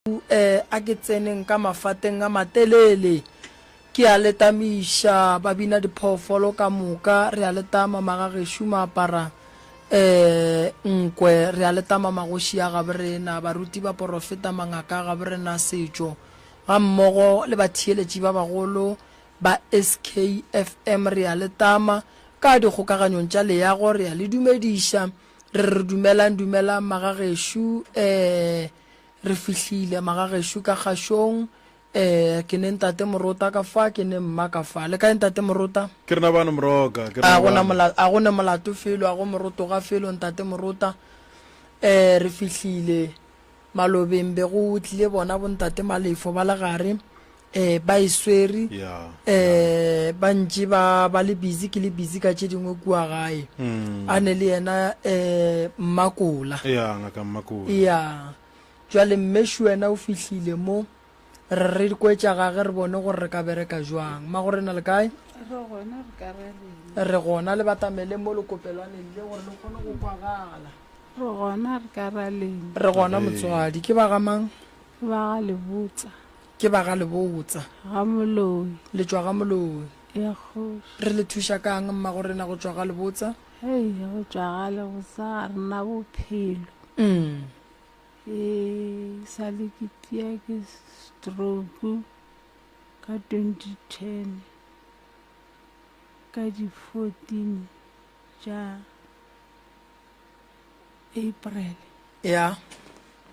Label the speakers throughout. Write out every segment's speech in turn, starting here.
Speaker 1: A ke tseneng ka mafateng a matelele, ke a le tamiša, ba bina diphoofolo ka moka, re a le tama magagešo maapara nkwe, re a le tama magoši a gaborena, baruti baporofeta mangaka a gaborena setšo, gammogo le batheeletši ba bagolo ba SKFM re a le tama, ka dikgokaganyong tša leago re a le dumediša, re re dumelang dumelang magagešo Re fihlile magagešo ka kgašong. Eh, ke ne Ntate Morota ka fa, ke ne mma ka fa. Le kae Ntate Morota?
Speaker 2: Ke rena bano Moroka, ke
Speaker 1: A
Speaker 2: rena
Speaker 1: go na
Speaker 2: bano.
Speaker 1: mola, a go ne molato felo, a go morotoga felo Ntate Morota. Eh, re fihlile malobeng be go tlile bona bo Ntate Malefo ba le gare, eh, ba e swere.
Speaker 2: Ya, ya.
Speaker 1: Eh, ba ntše ba ba le busy, ke le busy ka tše dingwe kua gae. A ne le yena eh Mmakola.
Speaker 2: Ya, ngaka Mmakola.
Speaker 1: Ya. Jwale Mmeshu wena o fihlile mo, re re kwetša gage re bone gore re ka bereka jwang. Mmagorena le kae?
Speaker 3: Re gona re ka ra lena.
Speaker 1: Re gona le batamele mo lekopelwaneng le gore le kgone go kwagala.
Speaker 3: Re gona re ka ra lena.
Speaker 1: Re gona motswadi. Ke ba ga mang?
Speaker 3: Ke ba ga Lebotsa.
Speaker 1: Ke ba ga Lebotsa.
Speaker 3: Ga Moloi.
Speaker 1: Le tšwa ga Moloi.
Speaker 3: Ya kgoši.
Speaker 1: Re le thuša ka'ng mmagorena go tšwa ga Lebotsa?
Speaker 3: Hei, go tšwa ga Lebotsa ga re na bophelo.
Speaker 1: Mm.
Speaker 3: Ee, sa le ke tia ke stroke ka 2010 ka di 14 tša April.
Speaker 1: Ya.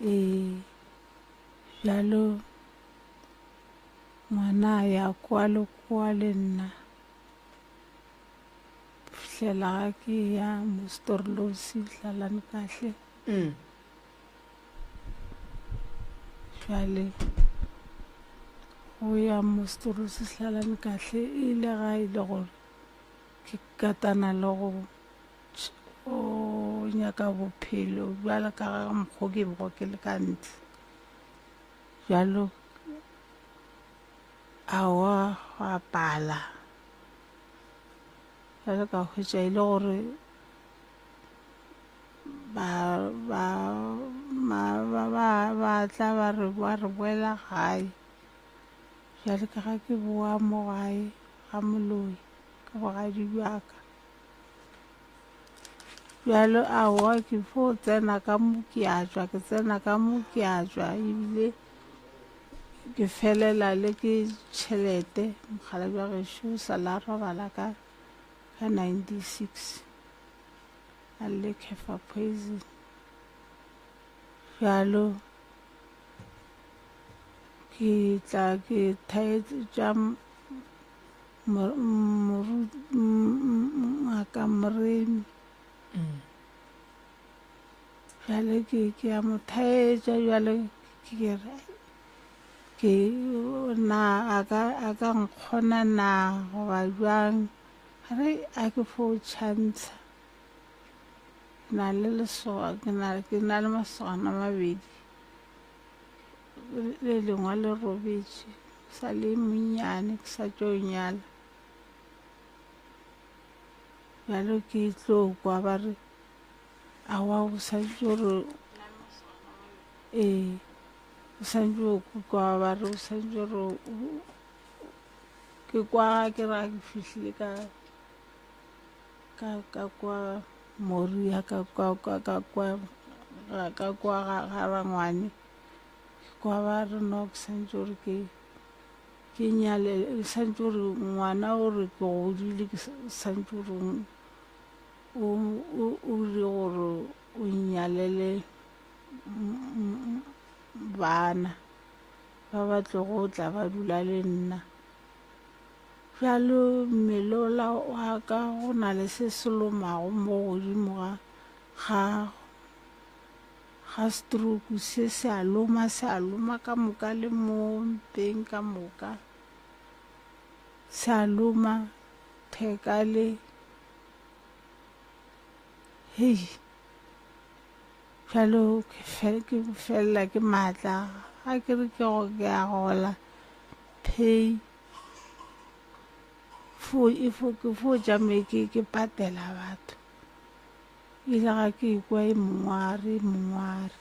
Speaker 3: Ee, bjalo ngwana a ya kwa le kwa le nna. Fihlela ga ke ya mo Storlosi Hlalane kahle.
Speaker 1: Mm.
Speaker 3: Bjale go ya mo Storlosi Hlalane kahle e ile ga e le gore ke katana le go O nyaka bophelo bjalo ka ga mokgo ke bego ke le ka ntle. Bjalo aowa gwa pala. Bjalo ka hwetša e le gore ba ba ba ba ba tla ba re ba re boela gae. Bjale ka ga ke boa mo gae ga moloi ka bogadi bja ka. Bjalo aowa ke fo tsena ka mo ke a tšwa, ke tsena ka mo ke a tšwa ebile ke felela le ke tšhelete. Mokgalabje wa gešo o sa la robala ka ka 96 a le kefa poison. Bjalo ke tla ke thaetša Ngaka Moremi. Bjale ke ke a mo thaetša bjale ke re ke na a ka a ka nkgona na goba bjang re a ke fo tšhantsha ke na le lesoga ke na ke na le masogana a mabedi le lengwe le robetše Sa le monnyane ke sa tšo nyala. Bjalo ke tlo kwa ba re aowa o santše o re ee o santše o kwa ba re o santše o re ke kwa ga ke ra ke fihlile ka ka ka kwa Moria ka kwa ka ka kwa ka kwa ga ga rangwane. Ke kwa ba re no ke santše gore ke ke nyale santše gore ngwana o re ke godile ke santše gore o o rile gore o nyalele bana ba ba tlogo tla ba dula le nna. Bjalo mmele ola wa ka go na le se se lomago mo godimo ga ga Ga stroke se se a loma, se a loma ka moka le mo mpeng ka moka. Se a loma theka le hei bjalo ke ke felela ke maatla ga ke re ke go ke a gola pay fo e fo ke fo tšame ke ke patela batho. Ile ga ke ekwa e mongwe a re, mongwe a re.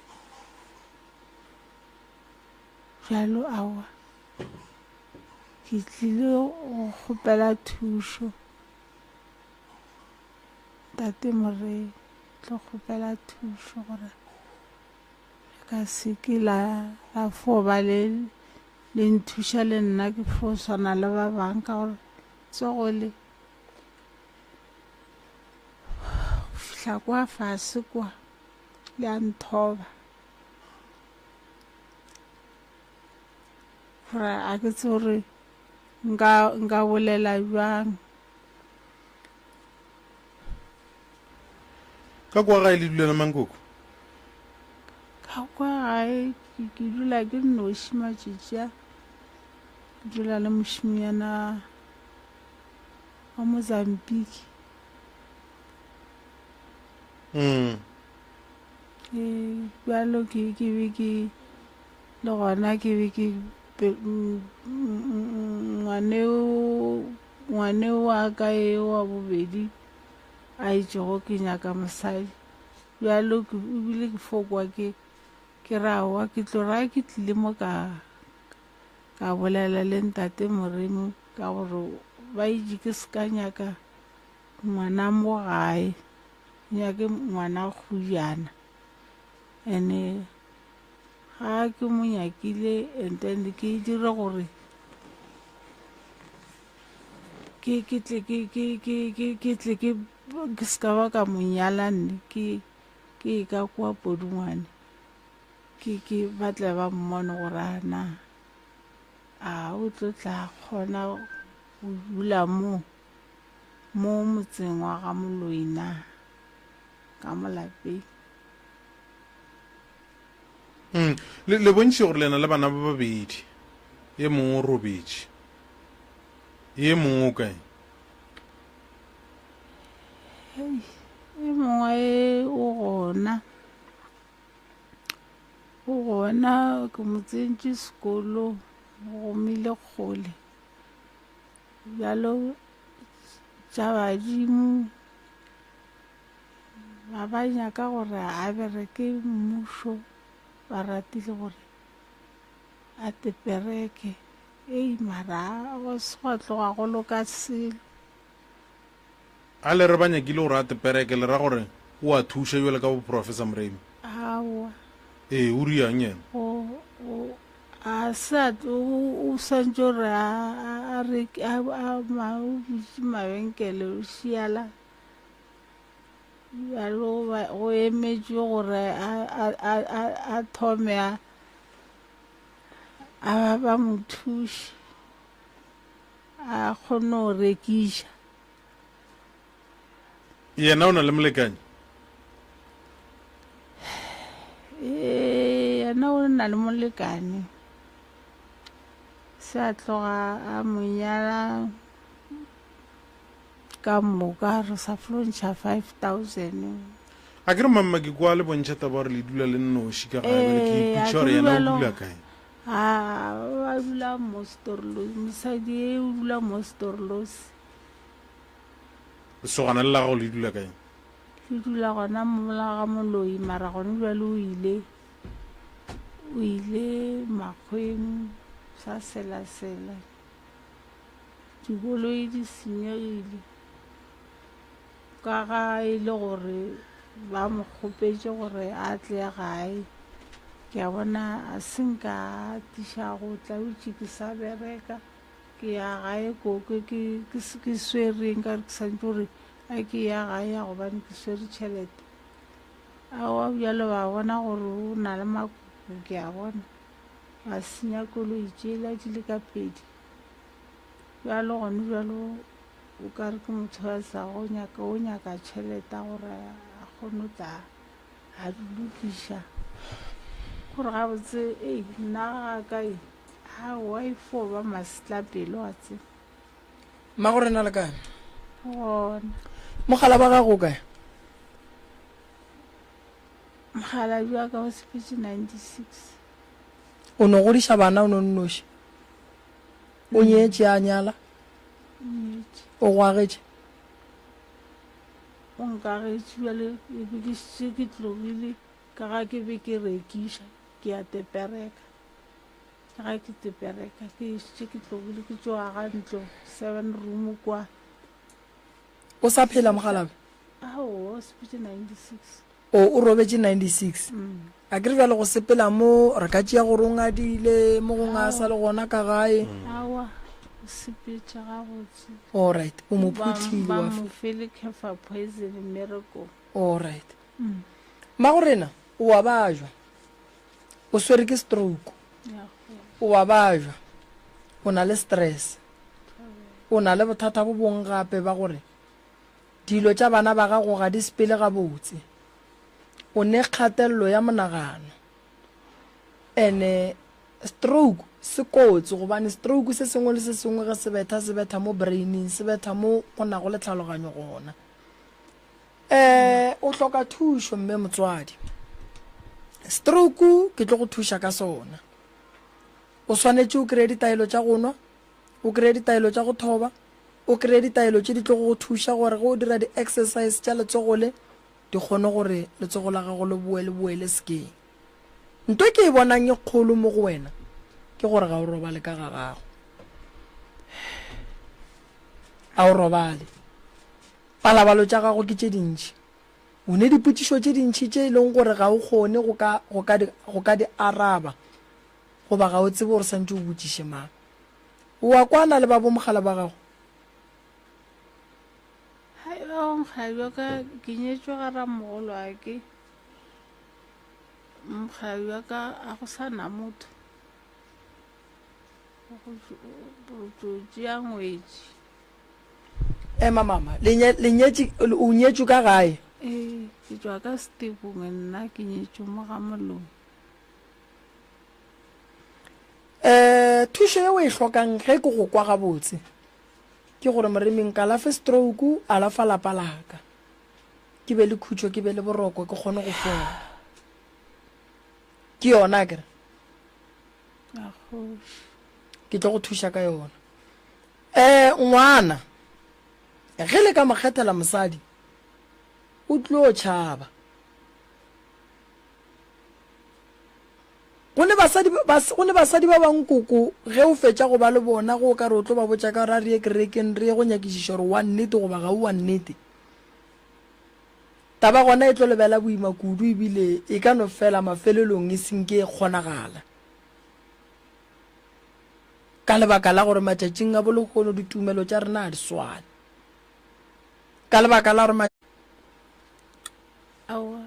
Speaker 3: Bjalo aowa, ke tlile go kgopela thušo. Tate Morei, tlo kgopela thušo gore le ka se ke la la fo ba le le nthuša le nna ke fo swana le ba bang ka gore tsogo le go fihla kwa fase kwa le a nthoba gore a ke tse gore nka nka bolela bjang.
Speaker 2: Ka kwa gae le dula le mang koko?
Speaker 3: Ka kwa gae ke ke dula ke nnoši matšatši a. Ke dula le mošemanyana wa Mozambique.
Speaker 2: Mm.
Speaker 3: Ee, bjalo ke ke be ke le gona ke be ke ngwaneo ngwaneo wa ka e wa bobedi a itšego ke nyaka mosadi bjalo ke ebile ke fo kwa ke ke re aowa ke tlo ra ke tlile mo ka ka bolela le ntate Moremi ka gore ba itše ke se ka nyaka ngwana mo gae nyake ngwana kgujana ene ga ke mo nyakile and then ke dire gore ke ke tle ke ke ke ke ke tle ke ke se ka ba ka mo nyala nne ke ke ka kwa podungwane ke ke ba tle ba mmone gore a na a o tlo tla kgona go dula mo mo motseng wa ga Moloi na ka mo lapeng.
Speaker 2: Mm. Le, le bontšhe gore le na le bana ba babedi. Ye mongwe o robetše. Ye mongwe o kae?
Speaker 3: Hei, e mongwe e o gona. O gona ke mo tsentše sekolo, o gomile kgole. Bjalo tša badimo ba ba nyaka gore a bereke mmušo ba ratile gore a tepereke ei mara go se gwa tloga go loka selo.
Speaker 2: A le re ba nyakile gore a tepereke le ra gore o a thuša bjalo ka bo Professor Moremi?
Speaker 3: Aowa.
Speaker 2: Ee, o riang yena?
Speaker 3: O, o, a se a, o, o swantše gore a, a, a reke, a, a, ma, o butše mabenkele, o šiala. Bjalo ba, go emetšwe gore a, a, a, a, a thome a, a ba, ba mo thuše, a kgone go rekiša.
Speaker 2: Yena o na le molekani?
Speaker 3: Ee, yena o na le molekani. Se a tloga a mo nyala ka moka re sa flo ntšha 5000.
Speaker 2: A ke re mamma ke kwa le bontšha taba gore le dula le nnoši ka gae bjale ke
Speaker 3: Ee, a
Speaker 2: ipotšiša
Speaker 3: ke
Speaker 2: gore
Speaker 3: re
Speaker 2: yena o
Speaker 3: bjalo
Speaker 2: dula kae.
Speaker 3: a ba dula mo Storlosi, mosadi e o dula mo Storlosi.
Speaker 2: Lesogana le la gago le dula kae?
Speaker 3: Le dula gona mola ga Moloi, mara gone bjale o ile, o ile makgweng sa selasela. Dikoloi di senyegile ka ga e le gore ba mo kgopetše gore a tle gae. Ke a bona a se nka a tiša go tla, o itše ke sa bereka. Ke ya gae ko ke ke ke ke swere nkare ke santše gore a ke ya gae ya gobane ke swere tšhelete. Aowa bjalo ba bona gore o na le makoko ke a bona ba senya koloi tšela di le ka pedi. Bjalo gone bjalo o ka re ke motho a sa go nyaka o nyaka tšhelete gore a kgone go tla a di lokiša. Gore gabotse ei nna ga ka e Aowa e fo ba masetlapelo wa tseba.
Speaker 1: Mmago rena le kae?
Speaker 3: Gona.
Speaker 1: Mogala wa gago o kae?
Speaker 3: Mokgalabje wa ka o sepetše 96.
Speaker 1: O no godiša bana o no nnoši? O nyetše a nyala?
Speaker 3: Nyetše.
Speaker 1: O go agetše?
Speaker 3: O nkagetše bjale e be ke šetše ke tlogile ka ga ke be ke rekiša ke ya Tepereka. Ke ga ke tepereka ke šetše ke tlogile ke tšo aga ntlo seven room kwa.
Speaker 1: O sa phela mokgalabje?
Speaker 3: Aowa, o sepetše 96.
Speaker 1: O, o robetše 96. A ke re bjale go sepela mo re ka tšea gore o ngadile mo gongwe a sa le gona ka gae.
Speaker 3: Aowa, o sepetše gabotse.
Speaker 1: Alright, o mo phuthile
Speaker 3: Ba
Speaker 1: wa
Speaker 3: mo fele kefa poison mmerekong.
Speaker 1: Alright. Mmagorena, o a bajwa. O swere ke stroke. O a bajwa. O na le stress. O na le bothata bo bong gape ba gore Dilo tša bana ba gago ga di sepele gabotse. O ne kgatelelo ya monagano. Ene stroke se kotsi gobane stroke se sengwe le se sengwe ge se betha se betha mo braining, se betha mo go nago le tlhaloganyo gona. Eh, o hloka thušo mme motswadi. Stroke ke tlo go thuša ka sona. O swanetše o kry-e ditaelo tša go nwa, o kry-e ditaelo tša go thoba, O kreye ditaelo tše di tlogo go thuša gore ge o dira di-exercise tša letsogo le, di kgone gore letsogo la gago le boe le boele sekeng. Nto e ke e bonang e kgolo mo go wena ke gore ga o robale ka ga gago. A o robale. Palabalo tša gago ke tše dintši. O ne dipotšišo tše dintši tše e leng gore ga o kgone go ka, go ka di, go ka di araba goba ga o tsebe gore santše o botšiše mang. O a kwana le ba bomogala ba gago?
Speaker 3: Hai, ba bomogala bja ka, ke nyetšwe ga ramogolwake. Mogala bja ka a go sa na motho. Go tšo tšea ngwetši.
Speaker 1: Ema mama, le nye, le nyetše, o nyetšwe ka gae?
Speaker 3: Ee, ke tšwa ka Setebong nna ke nyetšwe mo ga Moloi.
Speaker 1: Um thušo ye o e hlokang ge ke go kwa gabotse ke gore Moremi nkalafe stroke, alafa lapa la ka, ke be le khutšo, ke be le boroko, ke kgone go fola. Ke yona akere? Ke tlo go thuša ka yona. Um ngwana ge le ka mo kgethela mosadi o tlo tšhaba. Go ne basadi, bas, go ne basadi ba bang koko, ge o fetša go ba le bona, ge o ka re o tlo ba botša ka gore a re ye kerekeng re ye go nyakišiša gore wa nnete goba ga o wa nnete, taba gona e tlo le bela boima kudu ebile e ka no fela mafelelong e senke e kgonagala. Ka lebaka la gore matšatšing a bolehono ditumelo tša rena ga di swane. Ka lebaka la gore.
Speaker 3: Aowa,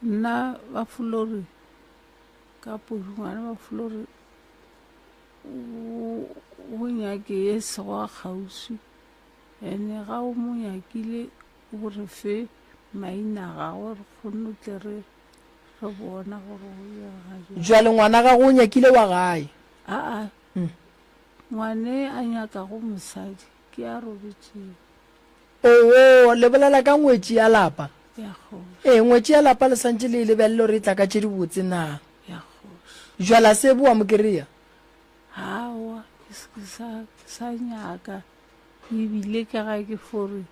Speaker 3: nna ba Flori ka Pudungwana ba Flori o nyake ye sego wa kgauswi ene ga o mo nyakile o re fe maina a gagwe re kgone o tle re re bona gore o direga jang.
Speaker 1: Jwale ngwana gago o nyakile wa gae?
Speaker 3: Aa, ngwane a nyakago mosadi ke a robetšego.
Speaker 1: Oo, le bolela ka ngwetši ya lapa?
Speaker 3: Ya kgoši.
Speaker 1: Ee, ngwetši ya lapa le swantše le e lebelele gore e tla ka tše dibotse na?
Speaker 3: Ya kgoši.
Speaker 1: Jwale a se boa mokereya?
Speaker 3: Aowa, ke se ke sa, ke sa nyaka. Ebile ke ga ke fo re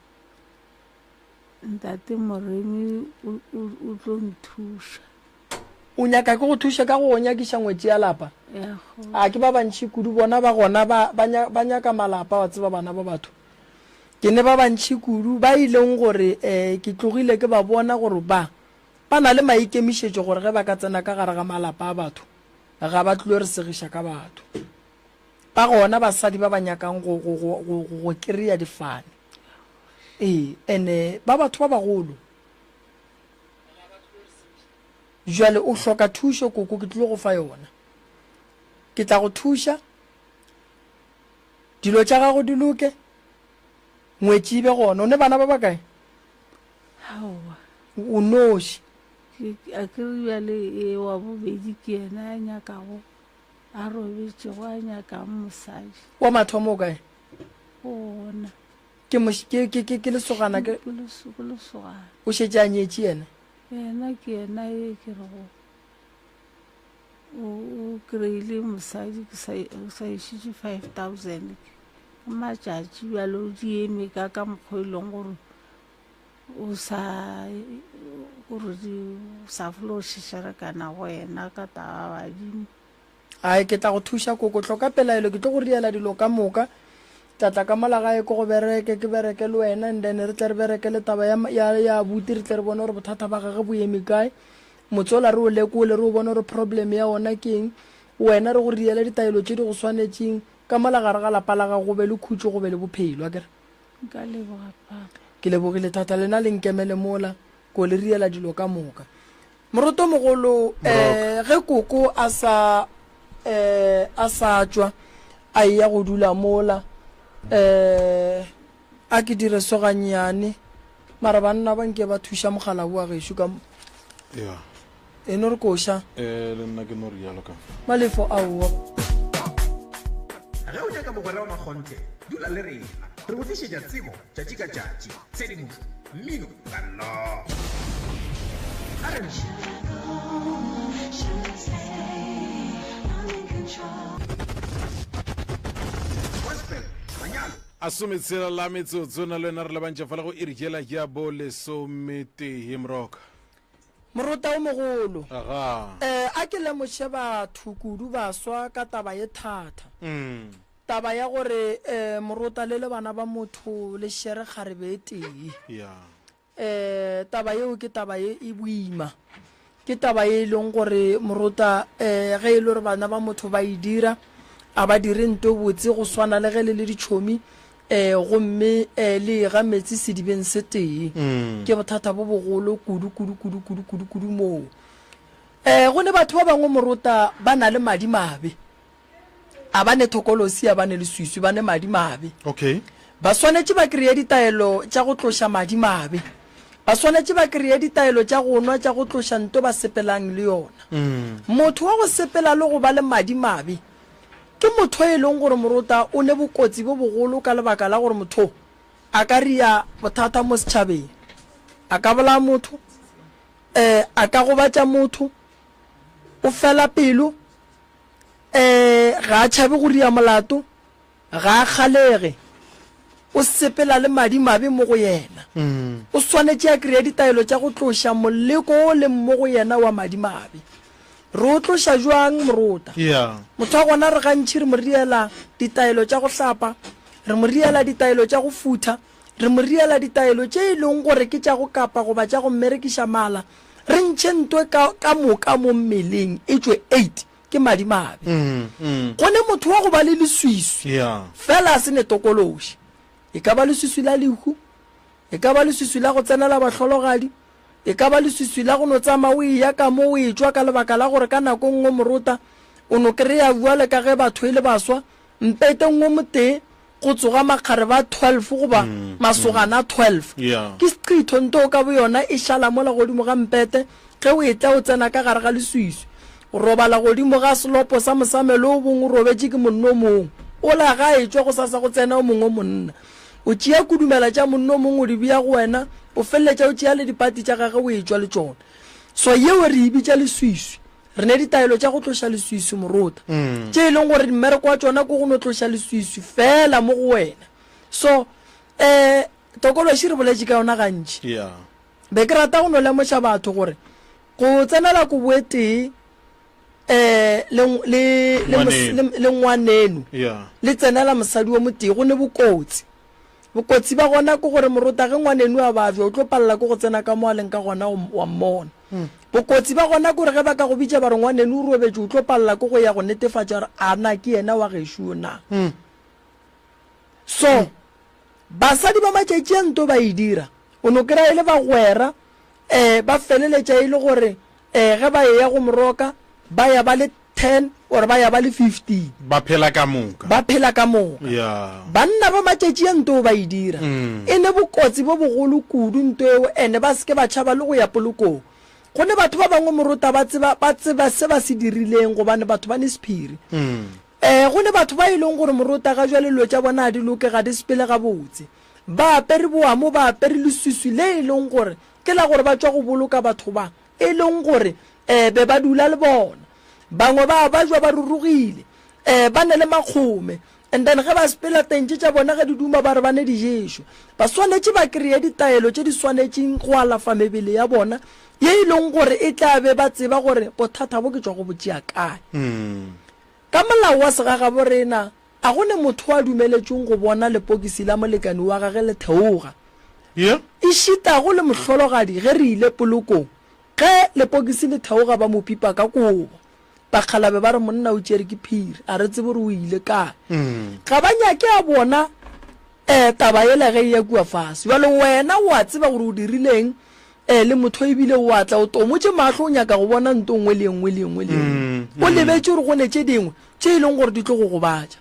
Speaker 3: Ntate Moremi o, o, o tlo nthuša.
Speaker 1: O nyaka ke go thuše ka go go nyakiša ngwetši ya lapa?
Speaker 3: Ya kgoši.
Speaker 1: A ke ba bantši kudu bona ba gona ba, ba, ba nyaka malapa, wa tseba bana ba batho. Ke ne ba bantši kudu ba e leng gore um ke tlogile ke ba bona gore ba, ba na le maikemišetšo gore ge ba ka tsena ka gare ga malapa a batho, ga ba tlilo re segiša ka batho. Ba gona basadi ba ba nyakang go, go, go, go, go, go kry-a difane. Ee, ene ba batho ba bagolo. Bjale o hloka thušo, koko, ke tlilo go fa yona. Ke tla go thuša. Dilo tša gago di loke, ngwetši e be gona. O ne bana ba bakae?
Speaker 3: Aowa.
Speaker 1: O noši.
Speaker 3: Ke, a ke re bjale e wa bobedi ke yena a nyakago, a robetšego a nyakang mosadi.
Speaker 1: Wa mathomo o kae?
Speaker 3: Gona.
Speaker 1: Ke moš, ke, ke, ke, ke lesogana ke.
Speaker 3: Ke leso, ke lesogana.
Speaker 1: O šetše a nyetše yena?
Speaker 3: Yena ke yena ye ke rego o, o kry-ile mosadi ke sa, o sa išitše 5000 ke matšatši bjale o di eme ka ka mokgwa e leng gore o sa gore di sa folo šešerekana go yena ka taba badimo.
Speaker 1: Ai, ke tla go thuša koko, hloka pelaelo, ke tlo go riela dilo ka moka. Tla tla ka mola gae ke go bereke, ke bereke le wena, and then re tle re bereke le taba ya, ya, ya abuti, re tle re bone gore bothata ba gage bo eme kae. Motse ola re o lekole, re o bone gore problem ya ona ke eng. Wena re go riele ditaelo tše di go swanetšeng, ka mola gare ga lapa la gago go be le khutšo, go be le bophelo, akere?
Speaker 3: Nka leboga papa.
Speaker 1: Ke lebogile thata, lena le nkemele mola, ko le riela dilo ka moka. Morotomogolo, eh, ge koko a sa, eh, a sa tšwa a eya go dula mola, eh, a ke dire so gannyane, mara banna ba nke ba thuša mogala wa gešo ka mo.
Speaker 2: Ya.
Speaker 1: E no re koša.
Speaker 2: Eh, le nna ke no rialo ka.
Speaker 1: Malefo aowa.
Speaker 4: Ge o nyaka mogwera wa makgonthe, dula le rena. Re go tlišetša tsebo tšatši ka tšatši, tshedimošo, mmino ka love. R&B. Gospel, manyalo.
Speaker 2: A sometshela la metsotso na le wena re lebantšha fela go iri jela ya bo lesometee moroka.
Speaker 1: Morota o mogolo.
Speaker 2: Aga.
Speaker 1: Eh, a ke lemoše batho kudu baswa ka taba ye thata.
Speaker 2: Mm.
Speaker 1: Taba ya gore eh, morota le le bana ba motho le shere kgarebe e tee.
Speaker 2: Yeah.
Speaker 1: Eh, taba yeo ke taba ye e boima. Ke taba ye e leng gore morota eh, ge e le gore bana ba motho ba e dira, a ba dire nto botse go swana le ge le le ditšhomi eh, gomme eh, le ega metsi sedibeng se tee.
Speaker 2: Mm.
Speaker 1: Ke bothata bo bogolo kudu kudu kudu kudu kudu kudu moo. Eh, go ne batho ba bangwe morota ba na le madi mabe. A ba ne thokolosi, a ba ne leswiswi, ba ne madi mabe.
Speaker 2: Okay.
Speaker 1: Ba swanetše ba kreye ditaelo tša go tloša madi mabe. Ba swanetše ba kreye ditaelo tša go nwa tša go tloša nto ba sepelang le yona. Motho wa go sepela le go ba le madi mabe ke motho e leng gore morota o ne bokotsi bo bogolo ka lebaka la gore motho a ka ria bothata mo setšhabeng. A ka bolaya motho, eh, a ka gobatša motho, o fela pelo, Ee, ga a tšhabe go ria molato, ga a kgalege, o sepela le madimabe mo go yena. O swanetše a kreye ditaelo tša go tloša moleko o leng mo go yena wa madimabe. Re o tloša bjang, morota? Motho wa gona re gantši re mo riela ditaelo tša go hlapa, re mo riela ditaelo tša go futha, re mo riela ditaelo tše e leng gore ke tša go kapa goba tša go mmerekiša mala, re ntšhe ntwe ka, ka moka mo mmeleng, e tšwe eight. Ke madimabe. Go ne motho wa go ba le leswiswi, fela a se ne tokološi. E ka ba leswiswi la lehu, e ka ba leswiswi la go tsenela bahlologadi, e ka ba leswiswi la go no tsamaya o eya ka mo o etšwa ka lebaka la gore ka nako nngwe morota o no kry-a bjale ka ge batho e le baswa mpeteng wo motee go tsoga makgarebe a 12 goba masogana a 12. Ke seqitho nto ka boyona e šala mola godimo ga mpete ge o etla o tsena ka gare ga leswiswi. O robala godimo ga selopo sa mosamelo o bong o robetše ke monna o mongwe. Ola ga a etšwa gosasa go tsena o mongwe monna. O tšea kudumela tša monna o mongwe o di bea go wena, o feleletša o tšea le dipati tša gage o etšwa le tšona. So yeo re e bitša leswiswi. Re ne ditaelo tša go tloša leswiswi, morota, tše e leng gore mmereko wa tšona ke go no tloša leswiswi feela mo go wena. So, um tokološi re boletše ka yona gantši.
Speaker 2: Yeah.
Speaker 1: Be ke rata go no lemoša batho gore go tsenela kobo e tee um le, le, le,
Speaker 2: Ngwaneno.
Speaker 1: le, le ngwaneno
Speaker 2: Yeah.
Speaker 1: le tsenela mosadi o motee go ne bokotsi. Bokotsi ba gona ke gore morota ge ngwaneno a babja o tlo palela ke go tsena ka mo a leng ka gona wa mmona. Bokotsi ba gona ke gore ge ba ka go bitša ba re ngwaneno o robetše o tlo palela ke go ya go netefatša gore a na ke yena wa gešo yo na. So basadi ba matšatši a nto ba e dira o no kry-a e le bagwera um ba feleletša e le gore um ge ba eya go moroka ba ya ba le 10 or ba ya ba le 15.
Speaker 2: Ba phela ka moka.
Speaker 1: Ba phela ka moka.
Speaker 2: Yeah.
Speaker 1: Banna ba matšatši a nto ba e dira.
Speaker 2: Mm.
Speaker 1: E ne bokotsi bo bogolo kudu nto eo ene ba se ke ba tšhaba le go ya polokong. Go ne batho ba bangwe morota ba tseba ba tseba se ba se dirileng gobane batho ba ne sephiri.
Speaker 2: Mm.
Speaker 1: Eh go ne batho ba e leng gore morota ga jwale dilo tša bona ga di loke ga di sepele gabotse. Ba apere boamo ba apere leswiswi le e leng gore ke la gore ba tšwa go boloka batho ba e leng gore um be ba dula le bona. Bangwe ba ba jwa ba rurugile, um ba ne le makgome, and then ge ba sepela tentše tša bona ge di duma ba re ba ne diješo. Ba swanetše ba kreye ditaelo tše di swanetšeng go alafa mebele ya bona ye e leng gore e tla be ba tseba gore bothata bo ke tšwa go bo tšea kae. Ka molao wa segagaborena, a go ne motho a dumeletšweng go bona lepokisi la molekani wa gage le theoga.
Speaker 2: Yeah.
Speaker 1: Ešitago le mohlologadi ge re ile polokong, ge lepokisi le theoga ba mo pipa ka kobo. Bakgalabe ba re monna o tšere ke phiri, a re tsebe gore o ile kae. Ga ba nyake a bona um taba yela ge e ya kua fase. Bjale wena o a tseba gore o dirileng um le motho ebile o a tla o tomotše mahlo o nyaka go bona nto nngwe le nngwe le nngwe le nngwe. O lebetše gore go ne tše dingwe tše e leng gore di tlo go gobatša.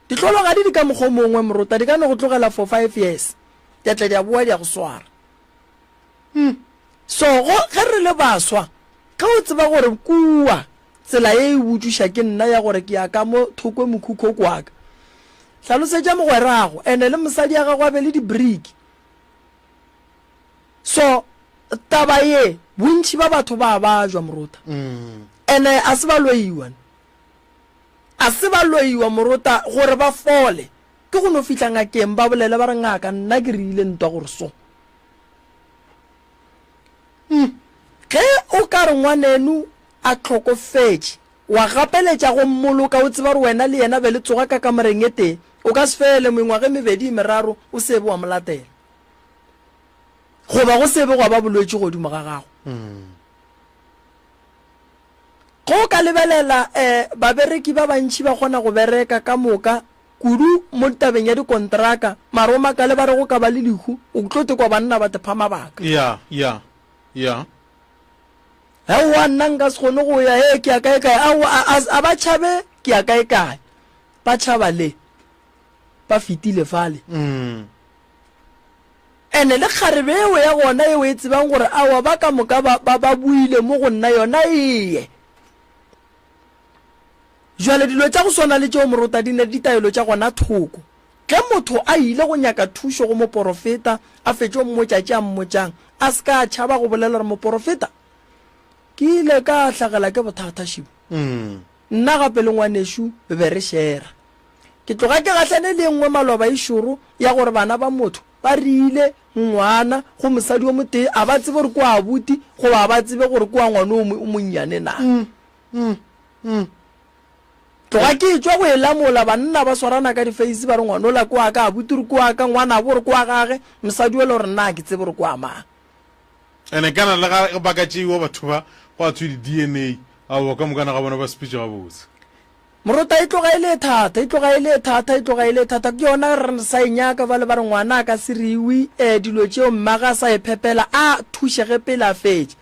Speaker 1: Dihlologadi di ka mokgwa o mongwe morota di ka no go tlogela for five years di a tla di a boa di a go swara. So go ge re le baswa ge o tseba gore kua tsela ye e botšiša ke nna ya gore ke ya ka mo thokwe mokhukho kwa ka. Hlalosetša mogwerago ene le mosadi ya gago a be le di-brick. So taba ye bontši ba batho ba bajwa morota. Ene a se ba loiwa. A se ba loiwa morota gore ba fole. Ke go no fihla ngakeng ba bolele ba re ngaka nna ke rile ntwa gore so. Ge o ka re ngwaneno a hlokofetše, wa gapeletša go mmoloka o tseba gore wena le yena be le tsoga ka kamoreng e tee, o ka se fele mengwaga e mebedi e meraro o se be wa mo latela. Goba go se be gwa ba bolwetši godimo ga gago. Ge o ka lebelela um babereki ba bantši ba kgona go bereka ka moka kudu mo tabeng ya dikontraka, mara o makale ba re go ka ba le lehu, o tlo te kwa banna ba te pha mabaka.
Speaker 2: Ya, ya, ya.
Speaker 1: Aowa, nna nka se kgone go ya, he, ke ya kae kae. Aowa, a, a, a ba tšhabe ke ya kae kae. Ba tšhaba le. Ba fetile fale.
Speaker 2: Mm.
Speaker 1: Ene le kgarebe eo ya gona eo e tsebang gore aowa ba ka moka ba, ba, ba buile mo go nna yona eye. Jwale dilo tša go swana le tšeo morota di ne le ditaelo tša gona thoko. Ge motho a ile go nyaka thušo go moporofeta, a fetše o mmotša tše a mmotšang, a se ka a tšhaba go bolela gore, Moporofeta, ke ile ka hlagela ke bothata šibo. Nna gape le ngwanešu be be re šera. Ke tloga ke gahlane le e nngwe maloba e šoro ya gore bana ba motho ba riile ngwana go mosadi o motee, a ba tsebe gore ke wa abuti goba a ba tsebe gore ke wa ngwana o monnyane na. Tloga ke etšwa go e lamola, banna ba swarana ka difeisi ba re ngwanola ke wa ka, abuti o re ke wa ka, ngwanabo o re ke wa gage, mosadi yola o re nna ga ke tsebe gore ke wa mang.
Speaker 2: Ene kana le ga ba ka tšeiwa batho ba gwa thwe di DNA, aowa ka mokana ga bona ba sepetše gabotse.
Speaker 1: Morota e tloga e le e thata, e tloga e le e thata, e tloga e le e thata. Ke yona re sa e nyaka bale ba re ngwana a ka se riwe um dilo tšeo mmage a sa e phepela a thušege pele a fetše.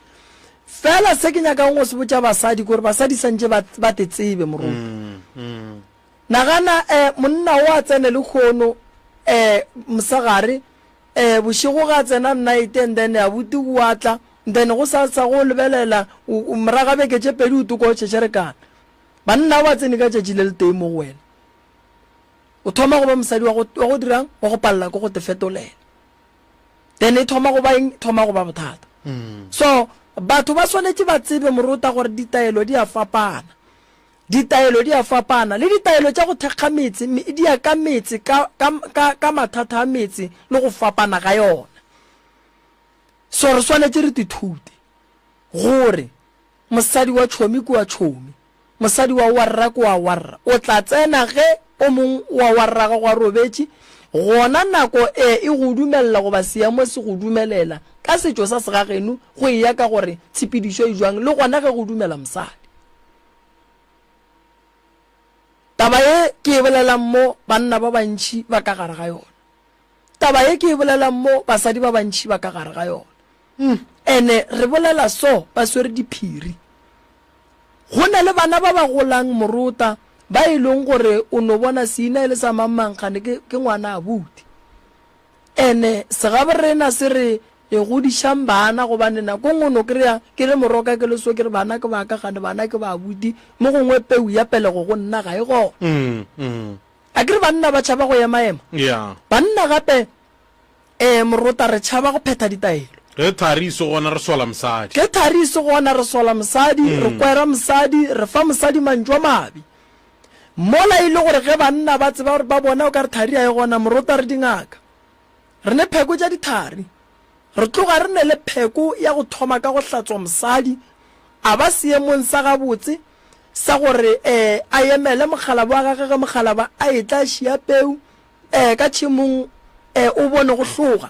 Speaker 1: Fela se ke nyakago go se botša basadi ke gore basadi santše ba, ba te tsebe moruti. Nagana eh, monna o a tsene lekgono eh, mosegare eh, bošego ga tsena night and then abuti o a tla then go sa sa go lebelela moraga beke tše pedi o toko o tšhetšherekana. Banna ba tsene ka tšatši le letee mo go wena. O thoma go ba mosadi wa go, wa go dirang? Wa go palela ke go te fetolela. Then e thoma go ba eng? E thoma go ba bothata. So batho ba swanetše ba tsebe morota gore ditaelo di a fapana. Ditaelo di a fapana. Le ditaelo tša go thekga metse di ya ka metse ka, ka, ka, ka mathata a metse le go fapana ga yona. So re swanetše re tithute gore Mosadi wa tšhomi ke wa tšhomi, mosadi wa warra ke wa warra. O tla tsena ge o mong wa warra gago a robetše, gona nako e e go dumelela goba seemo se go dumelela ka setšo sa segageno go eya ka gore tshepedišo e jwang le gona ge go dumela mosadi. Taba ye ke e bolelang mo banna ba bantši ba ka gare ga yona. Taba ye ke e bolelang mo, basadi ba bantši ba ka gare ga yona. Ene re bolela so, ba swere diphiri. Go na le bana ba ba golang morota, ba e leng gore o no bona seina e le sa mang-mang kgane ke, ke ngwana abuti. Ene segaborena se re, E godišang bana, gobane nako nngwe o no kry-a ke le moroka ke le so ke re bana ke ba ka kgane bana ke ba abuti, mo gongwe peu ya pelego go nna ga e gona. A ke re banna ba tšhaba go ema-ema?
Speaker 2: Yeah.
Speaker 1: Banna gape, eh, morota, re tšhaba go phetha ditaelo.
Speaker 2: Ge thari e se gona re sola mosadi.
Speaker 1: Ge thari e se gona re sola mosadi, re kwera mosadi, re fa mosadi mantšu a mabe. Mola e le gore ge banna ba tseba gore ba bona o ka re thari ga e gona, morota re dingaka. Re ne pheko tša dithari. Re tloga re ne le pheko ya go thoma ka go hlatswa mosadi a ba seemong sa gabotse. sa gore um a emele mokgalabo wa gage ge mokgalaba a etla a šia peu um ka tšhemong um o bone go hloga.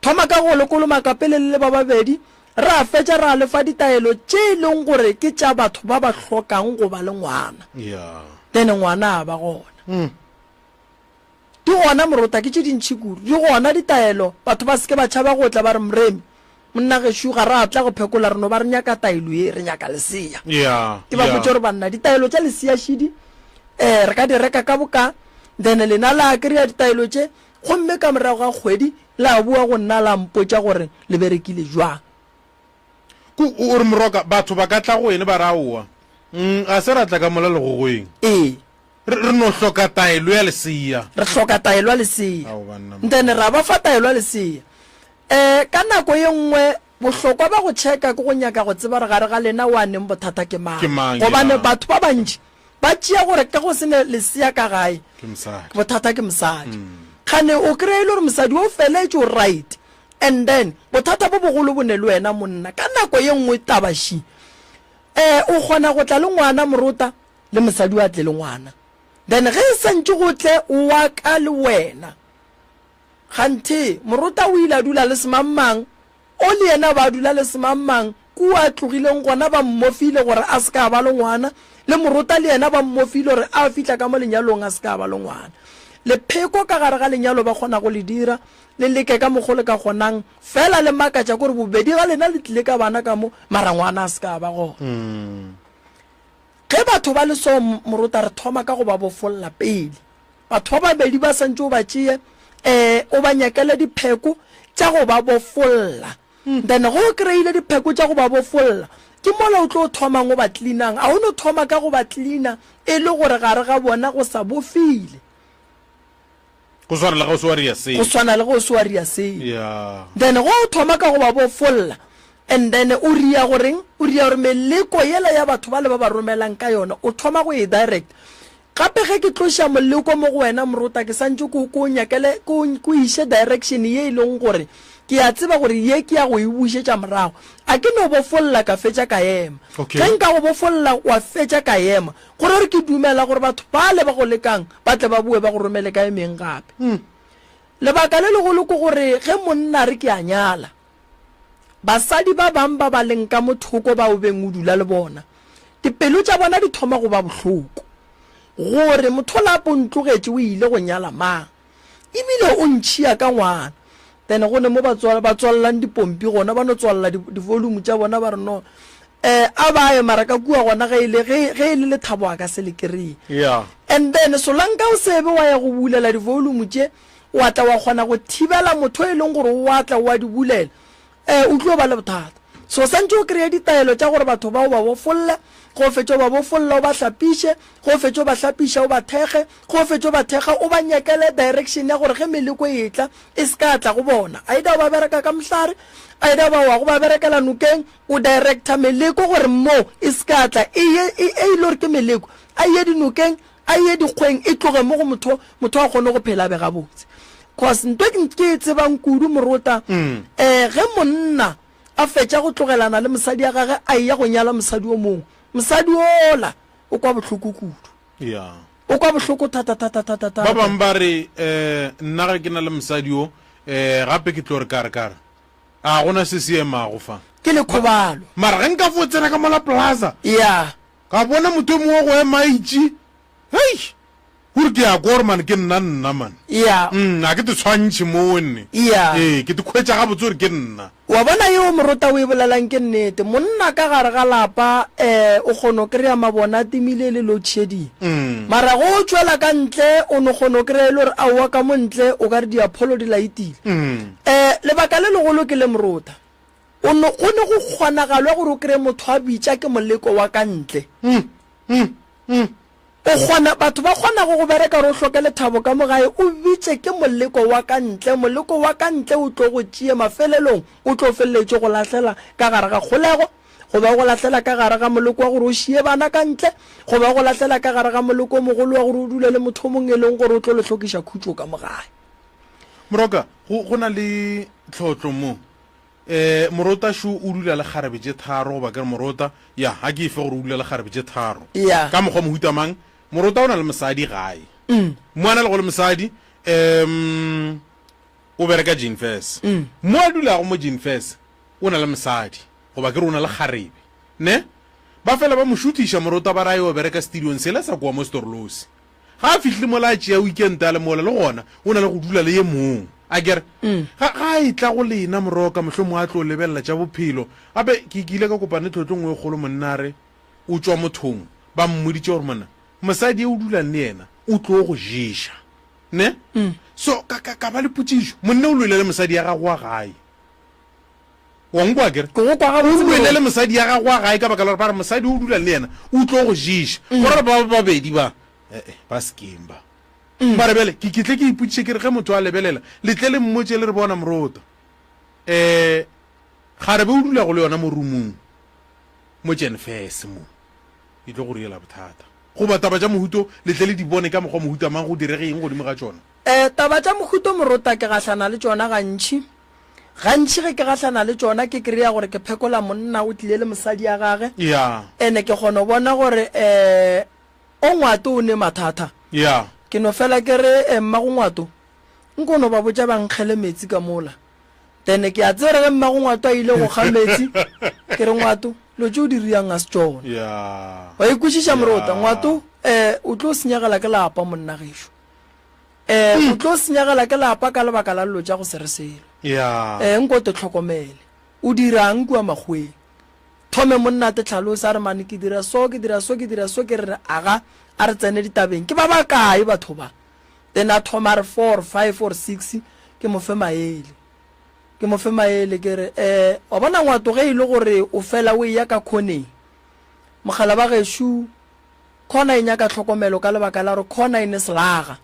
Speaker 1: Thoma ka go le kolomaka pele le le ba babedi, ra fetša ra le fa ditaelo tše e leng gore ke tša batho ba ba hlokang go ba le ngwana. Then ngwana a ba gona. Di gona morota, ke tše dintši kudu. Di gona ditaelo, batho ba se ke ba tšhaba go tla ba re, Moremi, monna gešo, ga ra tla go phekola, re no ba re nyaka taelo ye, re nyaka lesea. Ke ba botše gore, banna, ditaelo tša lesea šidi, um re ka di reka ka boka, then lena la kry-a ditaelo tše, gomme ka morago ga kgwedi la boa go nna la mpotša gore le berekile jwang.
Speaker 2: Ko, o re, Moroka, batho ba ka tla go wene ba re, Aowa, ga se ra tla ka mola legogweng.
Speaker 1: Ee.
Speaker 2: Re, re no hloka taelo ya lesea.
Speaker 1: Re hloka taelo ya lesea.
Speaker 2: Ao, banna.
Speaker 1: Then ra ba fa taelo ya lesea. Um ka nako ye nngwe bohlokwa ba go checka ke go nyaka go tseba gore gare ga lena wa neng bothata ke mang.
Speaker 2: Ke mang,
Speaker 1: Gobane
Speaker 2: ya.
Speaker 1: batho ba bantši ba tšea gore ka go se ne lesea ka gae,
Speaker 2: Ke mosadi.
Speaker 1: bothata ke mosadi. Kgane o kry-e le gore mosadi o feletše o right and then bothata bo bogolo bo ne le wena monna. Ka nako ye nngwe taba ši, um o kgona go tla le ngwana morota, le mosadi wa tle le ngwana then ge e santše go tle wa ka le wena kganthe morota o ile a dula le semangmang o le yena ba dula le semangmang kua a tlogileng gona ba mmofile gore a se ka ba le ngwana le morota le yena ba mmofile gore a fihla ka mo lenyalong a se ka ba le ngwana lepheko ka gare ga lenyalo ba kgona go le dira le leke ka mokgo le ka kgonang fela le makatša kore bobedi ga lena le tlile ka bana ka mo mara ngwana a se ka ba gona mm. Ge batho ba le so, Morota, re thoma ka go ba bofolla pele. Batho ba babedi ba santše o ba tšee, eh, o ba nyakele dipheko tša go ba bofolla. Then ge o kry-ile dipheko tša go ba bofolla, ke mola o tlo thomang o ba cleanang. A o no thoma ka go ba cleaner e le gore gare ga bona go sa bofile.
Speaker 2: Go swana le ge o se wa ria seo.
Speaker 1: Go swana le ge o se wa ria seo.
Speaker 2: Yeah.
Speaker 1: Then ge o thoma ka go ba bofolla, and then o ria goreng? O ria gore meleko yela ya batho bale ba ba romelang ka yona, o thoma go e direct. Gape ge ke tloša moleko mo go wena morota, ke santše ko, ko nyakele, ko, ko iše direction ye e leng gore ke a tseba gore ye ke ya go e bušetša morago. A ke no bofolla ka fetša ka ema.
Speaker 2: Okay.
Speaker 1: Ge nka go bofolla wa fetša ka ema, Go ra gore ke dumela gore batho bale ba go lekang ba tle ba boe ba go romele ka e meng gape. Lebaka le legolo ke gore ge monna a re ke a nyala, basadi ba bang ba ba leng ka mo thoko ba o beng o dula le bona, dipelo tša bona di thoma go ba bohloko gore motholapo o ntlogetše o ile go nyala mang. Ebile o ntšhia ka ngwana. Then go ne mo ba ba tswalelang dipompi gona, ba no tswalela di-volume tša bona ba re no eh a ba ye mara ka kua gona ge e le ge ge e le lethabo a ka se le kry-e.
Speaker 2: Yeah.
Speaker 1: And then solanka o sebe wa ya go bulela di-volume tše wa tla wa kgona go thibela motho e leng gore o a tla o a di bulela eh o tlo ba le bothata. So santše o kry-e ditaelo tša gore batho ba o ba bofolle, ge o fetša o ba bofolla o ba hlapiše, ge o fetša o ba hlapiša o ba thekge, ge o fetša o ba thekga o ba nyakele direction ya gore ge meleko e etla e se ka tla go bona. Either o ba bereka ka mohlare, either ba wa go ba berekela nokeng, o director meleko gore mo e se ka tla e ye e e ile gore ke meleko, a ye dinokeng, a ye dikgweng e tloge mo go motho, motho a kgone go phela a be gabotse. Cause nto e ke e tsebang kudu morota, um ge monna a fetša go tlogelana le mosadi ya gage a eya go nyala mosadi o mongwe, mosadi ola o kwa bohloko kudu.
Speaker 2: Yeah.
Speaker 1: O kwa bohloko thata thata thata
Speaker 2: Ba
Speaker 1: thata.
Speaker 2: bangwe ba re um nna ge ke na le mosadi o um gape ke tlo re kare kare a gona se se emago fa.
Speaker 1: Ke lekgobalo.
Speaker 2: Mara ge nka fo tsena ka mola plaza
Speaker 1: Yeah.
Speaker 2: ka bona motho o mongwe go ema a itše hei gore ke ya kore man ke nna nna man.
Speaker 1: Yeah.
Speaker 2: A ke te tshwantšhe mo nne.
Speaker 1: Yeah.
Speaker 2: Ee, ke te khwetša gabotse gore ke nna.
Speaker 1: Wa bona yeo morota o e bolelang ke nnete. Monna ka gare ga lapa um o kgono kry-a mabone a timile le load shedding. Mara ge o tšwela ka ntle o no kgono kry-a e le gore aowa ka mo ntle o ka re diapholo di laetile. Um lebaka le legolo ke le morota. O no, go ne go kgonagalwa gore o kry-e motho a bitša ke moleko wa ka ntle. O kgona, batho ba kgonago go bereka gore o hloke lethabo ka mo gae, o bitše ke moleko wa ka ntle. Moleko wa ka ntle o tlo go tšea, mafelelong o tlo feleletše go lahlela ka gare ga kgolego, goba o go lahlela ka gare ga moleko wa gore o šie bana ka ntle, goba o go lahlela ka gare ga moleko o mogolo wa gore o dule le motho o mongwe e leng gore o tlo le hlokiša khutšo ka mo gae.
Speaker 2: Moroka, go, go na le tlhotlo mo. Um morota šo o dula le kgarebe tše tharo, goba ke re morota, ya, ga ke e fe gore o dula le kgarebe tše tharo.
Speaker 1: Ya.
Speaker 2: Ka mokgwa mohuta mang? Morota o na le mosadi gae. Mo a na lego le mosadi, um o bereka Jeanfers. Mo a dulago mo Jeanfers, o na le mosadi, goba ke re o na le kgarebe. Ne? Ba fela ba mo šuthiša morota ba re a yo bereka studiong sela sa kua mo Storlosi. Ga a fihlile mola a tšea weekend a le mola, le gona o na le go dula le ye mong. Akere? Ga, ga a etla go lena moroka, mohlomongwe a tlo lebelela tša bophelo. Gape ke, ke ile ka kopana le tlotlo nngwe e kgolo, monna a re o tšwa mothong, ba mmoditše gore monna, mosadi e o dulang le yena o tlo go ješa. Ne? So, ka, ka, ka ba le potšišo, monna o lwele le mosadi ya gagwe wa gae. Wa nkwa akere?
Speaker 1: Ke go kwa gabotse
Speaker 2: O lwele le
Speaker 1: morwa.
Speaker 2: mosadi ya gagwe wa gae ka baka la gore ba re mosadi o dulang le yena o tlo go ješa. Go ra gore ba babedi ba, eh-eh, ba sekeng ba. Mara bjale ke ke tle ke ipotšiše ke re ge motho a lebelela, le tle le mmotše le re bona morota, eh, kgarebe o dulago le yona mo roomong mo Jenfes mo, e tlo go riela bothata. Goba taba tša mohuto le tle le di bone ka mokgwa mohuta mang go direge eng godimo ga tšona?
Speaker 1: Eh, taba tša mohuto morota ke gahlana le tšona gantši. Gantši ge ke gahlana le tšona ke kry-a gore ke phekola monna o tlile le mosadi ya gage.
Speaker 2: Ya.
Speaker 1: Ene ke kgona go bona gore um o Ngwato o ne mathata.
Speaker 2: Ya.
Speaker 1: Ke no fela ke re eh, mmago Ngwato nko no ba botša ba nkgele metsi ka mola. Then ke a tseba gore ge mmago Ngwato a ile go kga metsi ke re Ngwato lo tše o di riang ga se tšona.
Speaker 2: Ya.
Speaker 1: Wa ikwešiša morota?
Speaker 2: Ya.
Speaker 1: Ngwato um o tlo senyegela ke lapa monna gešo. Eh, o tlo senyegela ke lapa ka lebaka la llo tša go se re selo.
Speaker 2: Ya.
Speaker 1: Eh, nko te tlhokomele. O dirang kua makgoweng? Thome monna a te tlhalosa a re mane ke dira so, ke dira so, ke dira so, ke re aga a re tsene ditabeng. Ke ba bakae batho ba? Then a thoma a re four, five or six, ke mo fe maele. Ke mo fe maele ke re, eh, wa bona ngwato ge e le gore o fela o eya ka khoneng. Mogala ba gešo Khona e nyaka tlhokomelo ka lebaka la gore khona e ne selaga.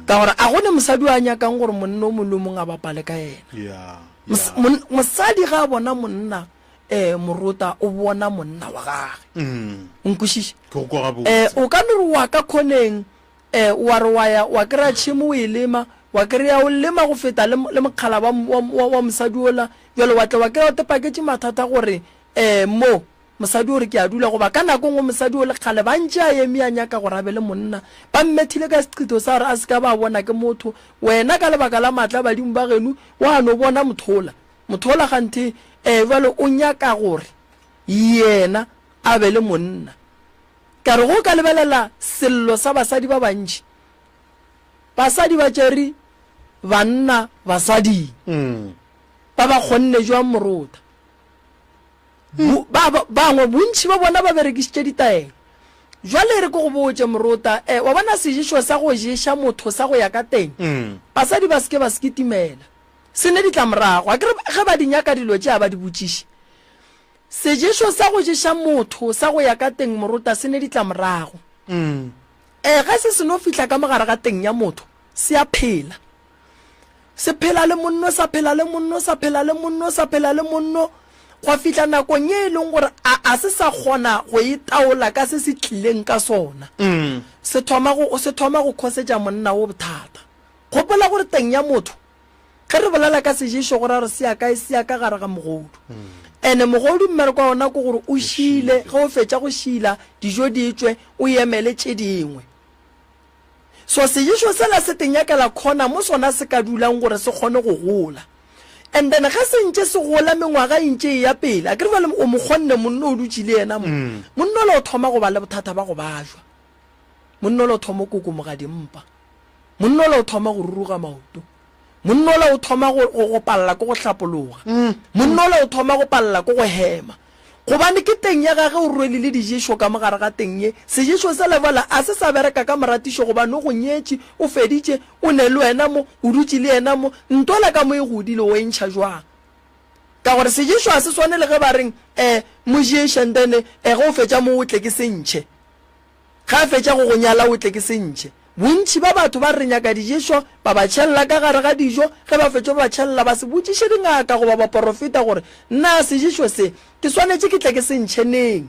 Speaker 1: Ka gore a go ne mosadi o a nyakang gore monna o mongwe le o mongwe a bapale ka yena. Mosadi ga a bona monna um morota o bona monna wa gage. O nkwešiša? Um o ka no re wa ka khoneng um wa re wa ya wa kry-a tšhemo o e lema, wa kry-a o lema go feta le mokgala wa mosadi ola, bjale wa tla wa kry-a o te paketše mathata gore um mo Mosadi o re, Ke a dula. Goba ka nako e nngwe mosadi o le kgale ba ntše a eme a nyaka gore a be le monna. Ba mmethile ka seqhitho sa gore a se ka ba bona ke motho. Wena ka lebaka la maatla a badimo ba geno wa no bona motho ola. Motho ola kganthe eh bjale o nyaka gore yena a be le monna. Ka re ge o ka lebelela sello sa basadi ba bantši, basadi ba tšere banna basading. Ba ba kgonne jwang morota? Bo, ba, ba, bangwe, bontši ba bona ba berekišitše ditaelo. Jwale e re ke go botše, morota, eh, wa bona seješo sa go ješa motho sa go ya ka teng, basadi ba se ke ba se kitimela. Se ne ditlamorago. Akere ge ba di nyaka dilo tše a ba di botšiše. Seješo sa go ješa motho sa go ya ka teng, morota, se ne ditlamorago. Eh, ge se seno fihla ka mo gare ga teng ya motho, se a phela. Se phela le monno, sa phela le monno, sa phela le monno, sa phela le monno, gwa fihla nakong ye e leng gore a, a se sa kgona go e taola ka se se tlileng ka sona. Se thoma go, se thoma go khosetša monna wo bothata. Gopola gore teng ya motho, ge re bolela ka seješo go ra gore se ya kae, se ya ka gare ga mogodu. Ene mogodu mmereko wa ona ke gore o šile, ge o fetša go šila, dijo di tšwe, o emele tše dingwe. So seješo sela se te nyakela corner mo sona se ka dulang gore se kgone go gola. And then ge se ntše se gola mengwaga e ntše e ya pele, akere jwale o mo kgonne monna o dutše le yena mo, monna ola o thoma go ba le bothata ba go bajwa. Monna ola o thoma go kokomoga dimpa. Monna ola o thoma go ruruga maoto. Monna ola o thoma go, go, go palela ke go hlapologa. Monna ola o thoma go palela ke go hema. Gobane ke teng ya gage o rwele le diješo ka mo gare ga teng ye. Seješo sela bjale a se sa bereka ka moratišo gobane o go nyetše, o feditše, o ne le wena mo, o dutše le yena mo. Ntwela ka mo e godile o e ntšha jwang? Ka gore seješo a se swane le ge ba reng, eh, mo ješe and then, eh, ge o fetša mo o tle ke se ntšhe. Ge a fetša go go nyala o tle ke se ntšhe. Bontši ba batho ba re re nyaka diješo, ba ba tšhella ka gare ga dijo, ge ba fetša go ba tšhella ba se botšiše dingaka goba baporofeta gore, Na seješo se ke swanetše ke tle ke se ntšhe neng?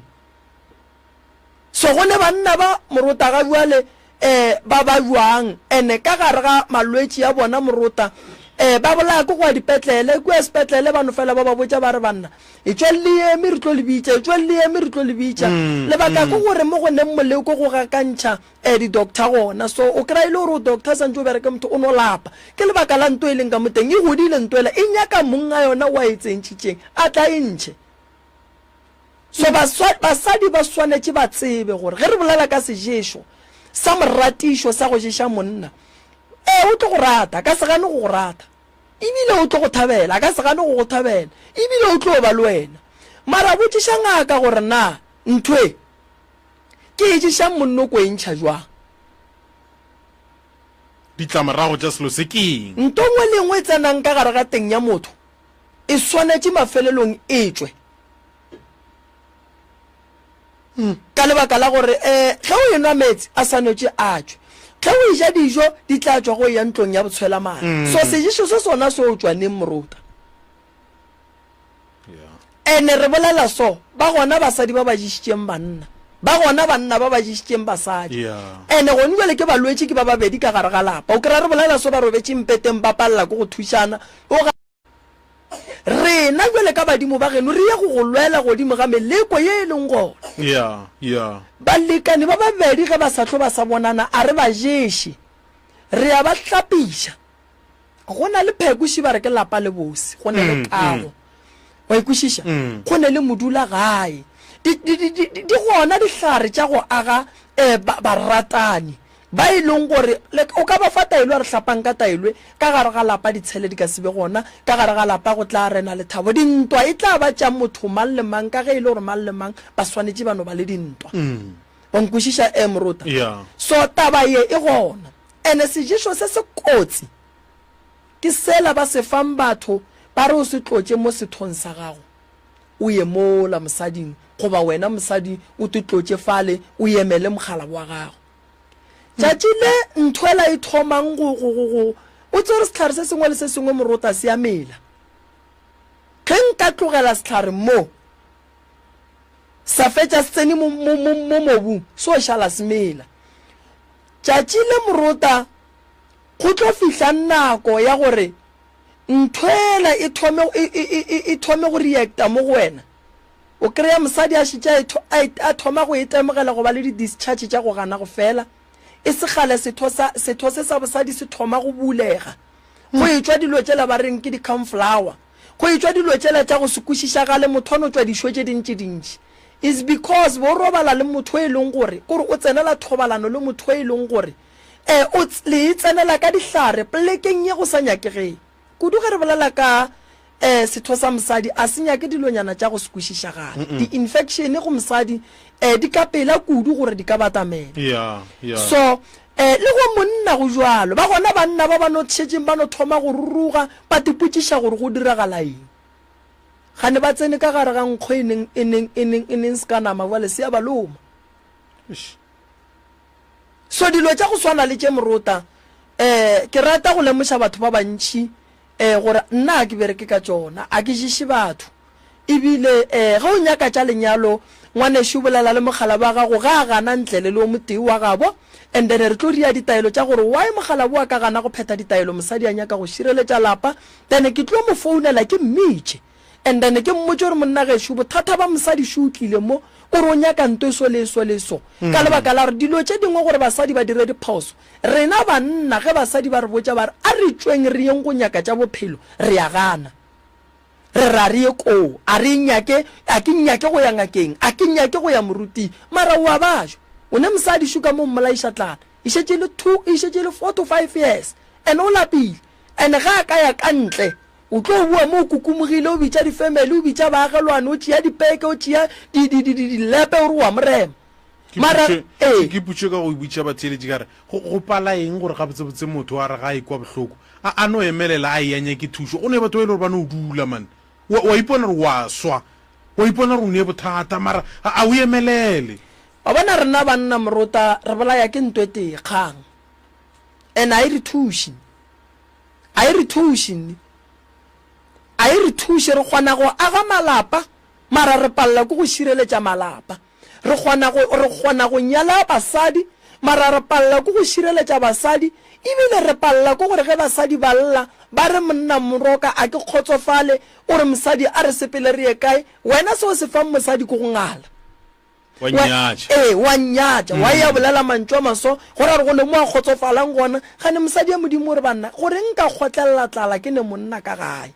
Speaker 1: So go ne banna ba morota ga bjale um ba ba bjang? Ene ka gare ga malwetši a bona morota. Um ba bolaya ke go ya dipetlele, kua sepetlele ba no fela ba ba botša ba re banna etšwang le eme re tlo le bitša, etšwang le eme re tlo le bitša. Lebaka ke gore mo go neng moleko go gakantšha um di-doctor gona. So o kry-a e le gore o doctor santše o bereke motho o no lapa. Ke lebaka la nto e leng ka mo teng, e godile nto ela e nyaka mong a yona o a e tsentšitšeng a tla e ntšhe. So basadi ba swanetše ba tsebe gore ge re bolela ka seješo sa moratišo sa go ješa monna, ee o tlo go rata, a ka se gane go go rata, ebile o tlo go thabela, a ka se gane go go thabela, ebile o tlo ba le wena. Mara botšiša ngaka gore na ntho e ke e ješang monna o ko e ntšha jwang.
Speaker 2: Ditlamorago tša selo se ke eng?
Speaker 1: Nto nngwe le nngwe e tsenang ka gare ga teng ya motho e swanetše mafelelong e tšwe. Ka lebaka la gore um ge o enwa meetse a swanetše a tšwe, ge o eja dijo di tla tšwa go eya ntlong ya botshwelamare. So seješo se sona se o tšwa neng morota? Ene re bolela so, ba gona basadi ba ba ješitšeng banna, ba gona banna ba ba ješitšeng basadi. Ene gone jwale ke balwetši ke ba babedi ka gare ga lapa. O kry-a re bolela so ba robetše mpeteng ba palela ke go thušana. O Rena bjale ka badimo ba geno re ye go go lwela godimo ga meleko ye e leng gona.
Speaker 2: Yeah, yeah.
Speaker 1: Balekane ba babedi ge ba sa hlo ba sa bonana a re ba ješe, re a ba hlapiša. Go na le phekoši ba re ke lapa le bose, go ne le kago. Wa e kwešiša? Go ne le modula gae. Di, di, di, di, di gona dihlare tša go aga eh, ba, baratani. Ba e leng gore, le, o ka ba fa taelo ya re hlapang ka taelo e, ka gare ga lapa ditshele di ka se be gona, ka gare ga lapa go tla rena lethabo. Dintwa e tla ba tša motho mang le mang, ka ge e le gore mang le mang ba swanetše ba no ba le dintwa. Wa nkwešiša, eh, Morota?
Speaker 2: Yeah.
Speaker 1: So taba ye e gona. Ene seješo se se kotsi ke sela ba se fang batho ba re o se tlotše mo sethong sa gago, o ye mola mosading, goba wena mosadi o te tlotše fale o emele mogala wa gago. Tšatši le nthwela e thomang go, go, go, go, o tsere sehlare se sengwe le se sengwe morota se a mela. Ge nka tlogela sehlare mo, sa fetša se tsene mo, mo, mo, mo mobung, so šala se mela. Tšatši le morota go tlo fihla nako ya gore nthwela e thome, e, e, e, e, e thome go reacta mo go wena. O kry-a mosadi a šetše a etho, a, a thoma go itemogela go ba le di-discharge tša go gana go fela. E se kgale setho sa, setho se sa bosadi se thoma go bulega. Go etšwa dilo tšela ba reng ke di-camflower. Go etšwa dilo tšela tša go se kwešišagale, motho a no tšwa dišo tše dintši dintši. It's because bo robala le motho e leng gore, kore o tsenela thobalano le motho e leng gore, eh, o, le e tsenela ka dihlare polekeng ye go sa nyakegeng. Kudu ge re bolela ka um setho sa mosadi, a se nyake dilonyana tša go se kwešišagale. Di-infection go mosadi um di ka pela kudu gore di ka batamela.
Speaker 2: Yeah, yeah.
Speaker 1: So um le go monna go jwalo. Ba gona banna ba ba no šetšeng ba no thoma go ruruga, ba tipotšiša gore go diragala eng. Gane ba tsene ka gare ga nkgo e neng, e neng, e neng, e neng se ka nama, bjale se a ba loma.
Speaker 2: Eish.
Speaker 1: So dilo tša go swana le tše morota, um ke rata go lemoša batho ba bantši um gore nna ga ke bereke ka tšona, a ke ješe batho. Ebile um ge o nyaka tša lenyalo, ngwanešu bolela le mokgalabje wa gago, ge a gana ntlele le o motee wa gabo, and then re tlo ria ditaelo tša gore why mokgalabje wa ka gana go phetha ditaelo, mosadi a nyaka go šireletša lapa, then ke tlo mo founela ke mmitše. And then ke mmotše gore monna gešo bothata ba mosadi šo o tlile mo o re o nyaka nto e so le e so le so ka lebaka la gore dilo tše dingwe gore basadi ba dire diphoso rena banna ge basadi ba re botša ba re a re tšweng re yeng go nyaka tša bophelo re a gana re ra re ye koo a re nyake a ke nyake go ya ngakeng a ke nyake go ya moruting mara o a bajo o ne mosadi šo ka mo mmolaiša tlala e šetše e le two e šetše e le 4 to 5 years and o lapile and ge a ka ya ka ntle O tlo boa mo o kukumogile, o bitša difemeli, o bitša baagelwane, o tšea dipeke, o tšea di, di, di, di, dilepe, o re o a mo rema.
Speaker 2: Ke
Speaker 1: Mara,
Speaker 2: putše,
Speaker 1: ee.
Speaker 2: ke putše ka go botšiša batheeletši ka re, go, go pala eng gore gabotsebotse motho a re ga a ekwa bohloko, a, a no emelela a eya nyake thušo? Go ne batho ba e le gore ba no dula, man. Wa, wa ipona gore wa swa, wa ipona gore o ne bothata, mara a, a o emelele.
Speaker 1: Wa bona rena banna morota re bolaya ke nto e tee, kgang. And a e re thuše. A e re thuše nne. A e re thuše. Re kgona go aga malapa, mara re palela ke go šireletša malapa. Re kgona go, re kgona go nyala basadi, mara re palela ke go šireletša basadi. Ebile re palela ke gore ge basadi ba lla, Ba re monna moroka a ke kgotsofale, o re mosadi a re sepele re ye kae, wena se o se fang mosadi ke go ngala.
Speaker 2: Wa nnyatša.
Speaker 1: Ee, wa nnyatša, wa ya bolela mantšu a maso, go ra gore go ne mo a kgotsofalang gona. Gane mosadi ya Modimo o re banna, goreng nka kgotlelela tlala ke ne monna ka gae?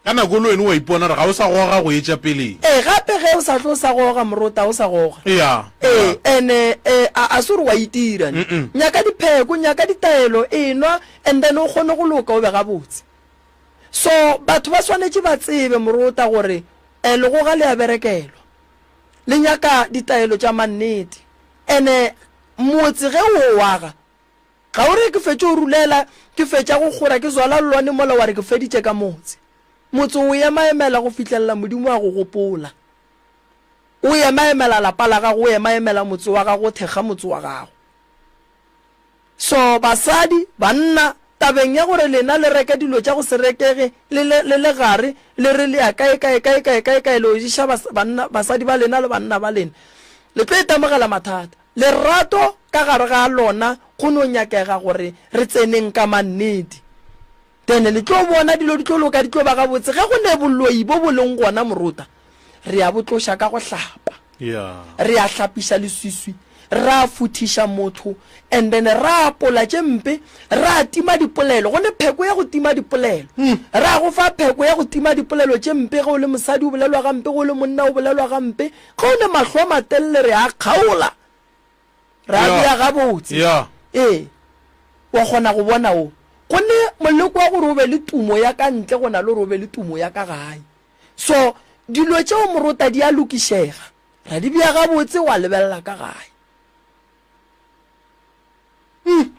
Speaker 2: Ka nako le wena o a ipona gore ga o sa goga go etša peleng.
Speaker 1: Ee, gape ge o sa tlo sa goga morota, o sa goga.
Speaker 2: Ea,
Speaker 1: Ee, ene e, a, a se gore wa itira.
Speaker 2: Mm-mm.
Speaker 1: Nyaka dipheko, nyaka ditaelo, enwa, and then o kgone go loka o be gabotse. So, batho ba swanetše ba tsebe, morota, gore eh, legoga le a berekelwa. Le nyaka ditaelo tša mannete. Ene motse ge o o aga, Ga o re ke fetše go rulela, ke fetša go kgora, ke zwala llwane mola wa re ke feditše ka motse. Motse o emaemela go fihlelela Modimo a go gopola. O emaemela lapa la gago, o emaemela motse wa gago, o thekga motse wa gago. So basadi, banna, tabeng ya gore lena le reke dilo tša go se rekege le le, le le gare, le re le ya kae, kae, kae, kae, kae, kae, le yo ješa bas, banna, basadi ba lena le banna ba lena, le tlo itemogela mathata. Lerato ka gare ga lona go no nyakega gore re tseneng ka mannete. Then le tlo bona dilo di tlo loka di tlo ba gabotse. Ge go ne boloi bo bo leng gona morota, re a bo tloša ka go hlapa. Re a hlapiša leswiswi, ra futhiša motho and then ra apola tše mpe, ra tima dipolelo. Go ne pheko ya go tima dipolelo. Ra go fa pheko ya go tima dipolelo tše mpe ge o le mosadi o bolelwa gampe, ge o le monna o bolelwa gampe. Ge o ne mahlo a matelele re a kgaola, ra a bea gabotse. Ee, wa kgona go bona wo. Go ne moleko wa gore o be le tumo ya ka ntle go na le gore o be le tumo ya ka gae. So, dilo tšeo morota di a lokišega. Ra di bea gabotse wa lebelela ka gae. Umm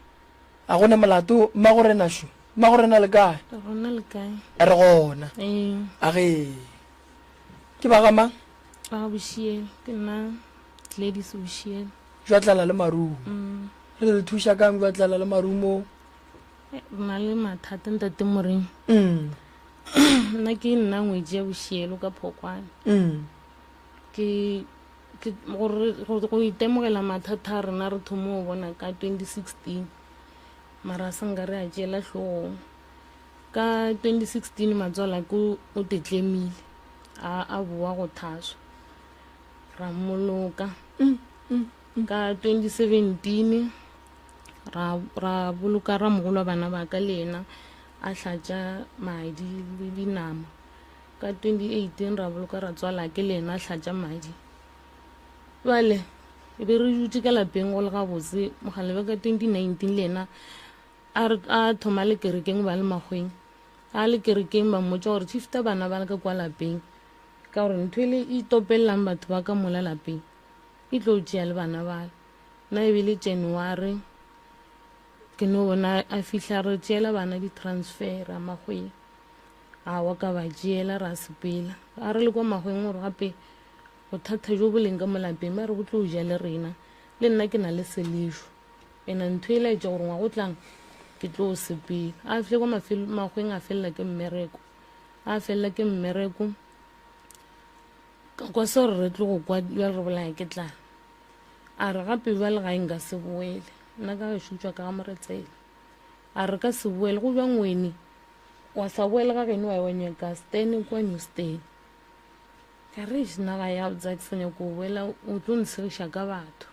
Speaker 1: a go ne molato mmagorena šo. Mmagorena le kae?
Speaker 5: Re gona le kae?
Speaker 1: Re gona.
Speaker 5: Ee.
Speaker 1: A ge. Ke ba ga mang?
Speaker 5: Ba ga Boshielo. Ke nna Gladys Boshielo.
Speaker 1: Jwa tlala le marumo.
Speaker 5: Mm.
Speaker 1: Re le thuša kang jwa tlala le marumo?
Speaker 5: Eh, re na le mathata ntate Moremi.
Speaker 1: Mm.
Speaker 5: Nna ke nna ngwetši ya Boshielo ka Phokwane.
Speaker 1: Mm.
Speaker 5: Ke Ke gore go itemogela mathata a rena re thomo go bona ka 2016 mara se nka re a tšeela hlogong. Ka 2016 matswala ke o tetlemile a a boa go thaswa ra mmoloka. Ka 2017 ra ra boloka ramogolo wa bana ba ka le yena a hlatša madi le dinama. Ka 2018 ra boloka ratswalake le yena a hlatša madi. Bjale e be re dutše ka lapeng go le gabotse mogalebe ka 2019 le yena a re a thoma le kerekeng ba le makgweng a le kerekeng ba mmotša gore shifta bana ba le ka kwa lapeng ka gore ntho e le e topelelang batho ba ka mola lapeng e tlo tšea le bana bale nna e be le January ke no bona a fihla re tšeela bana di-transfer a makgweng Aowa ka ba tšeela ra sepela. A re le kwa magweng gore gape bothata jo bo leng ka mo lapeng ba re bo tlo ja le rena. Le nna ke na le selešo. Ena ntho e laetša gore ngwago tlang ke tlo sepela. A fihle kwa magweng a felela ke mmereko. A felela ke mmereko. Ka kwa se gore re tlo go kwa bjale re bolaya ke tlala. A re gape bjale ga e nka se boele. Nna ka gešo tšwa ka ga Moretsela. A re ka se boele go bjang wene Wa sa boele ga geno wa ya wa nyaka Stan kwa New Stan. Ka re eish nna ga ya botsa ke sa nyako go boela o tlo ntshegiša ka batho.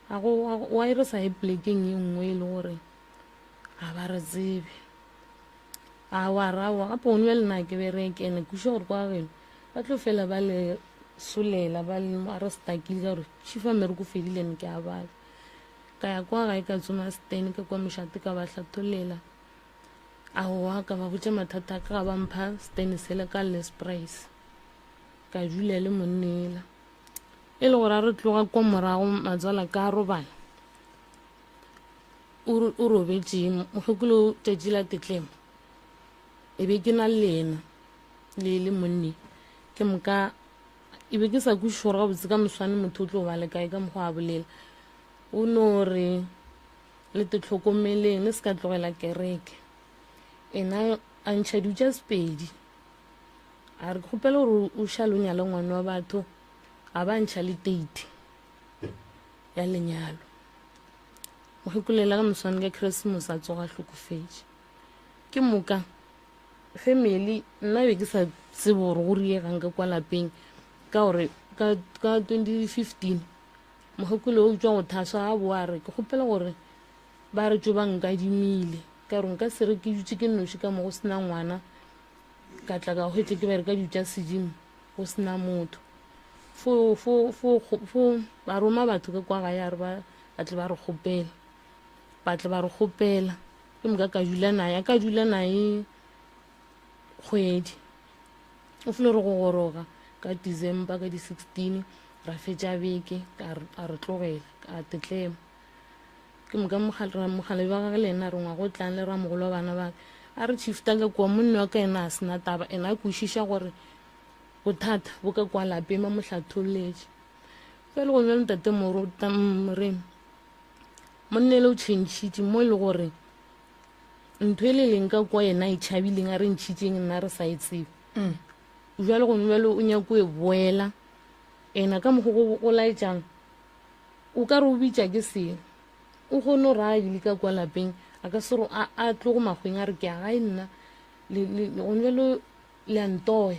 Speaker 5: A go wa e re sa ye plekeng ye nngwe e le gore ga ba re tsebe. A wa ra wa gape one bjale nna ke bereke ene kwešiša gore kwa geno ba tlo fela ba le solela ba le a re stakile ka gore chifa mmereko o fedile ene ke a bala. Ka ya kwa gae ka tsoma Stan ka kwa mošate ka ba hlathollela. Aowa, ka ba botša mathata a ka, ga ba mpha stene sela ka less price. Ka dula le monnela. E le gore a re tloga kwa morago matswala ka robala. O robetše mokgekolo tšatši la tetlemo. E be ke na le yena le le monni. Ke moka e be ke sa kwešiše gore gabotse ka moswane motho o tlo ba le kae ka mokgwa a bolela. O no re Le te hlokomeleng, le se ka tlogela kereke. Ena a ntšha diu tša Sepedi. A re ke kgopela gore o šale o nyale ngwana wa batho, a ba ntšha le teite ya lenyalo. Mokgekolo ka moswane ka Keresemose a tsoga a hlokofetše. Ke moka family nna be ke sa tsebe gore go riegang ka kwa lapeng ka gore ka ka 2015 mokgekolo o tswa go thaswa a boa re ke kgopela gore ba re tso ba nkadimile ka gore nka se re ke dutse ke nnoši ka mo go sena ngwana ka tla ka hwetše ke bereka dilo tša sedimo go sena motho fo fo fo fo ba roma batho ka kwa gae a re ba ba tle ba re kgopela ba tle ba re kgopela Ke moka ka dula naye, a ka dula naye kgwedi. O file re go goroga ka December ka di-16 ra fetša beke a re tlogela a tetlema. Ke moka mogalabi wa gage le ena a re ngwaga o tlang le ramogolo wa bana ba ka a re shifta ka kua monna wa ka ena a sena taba ena a kwešiša gore bothata bo ka kwa lapeng ba mo hlatholletše. Bjale go bjalo ntate Moremi Monna ele o tšhentšhitše mo e le gore ntho e le leng ka kwa yena e tšhabileng a re ntšhitšeng nna re sa e tsebe mm. jalo gone jalo o nyako e boela ena ka mokgo go laetšang o ka re o bitša ke seng o kgone go raya ebile ka kwa lapeng a ka se a tlogo makgweng a re ke a gae nna gone jalo le a ntoya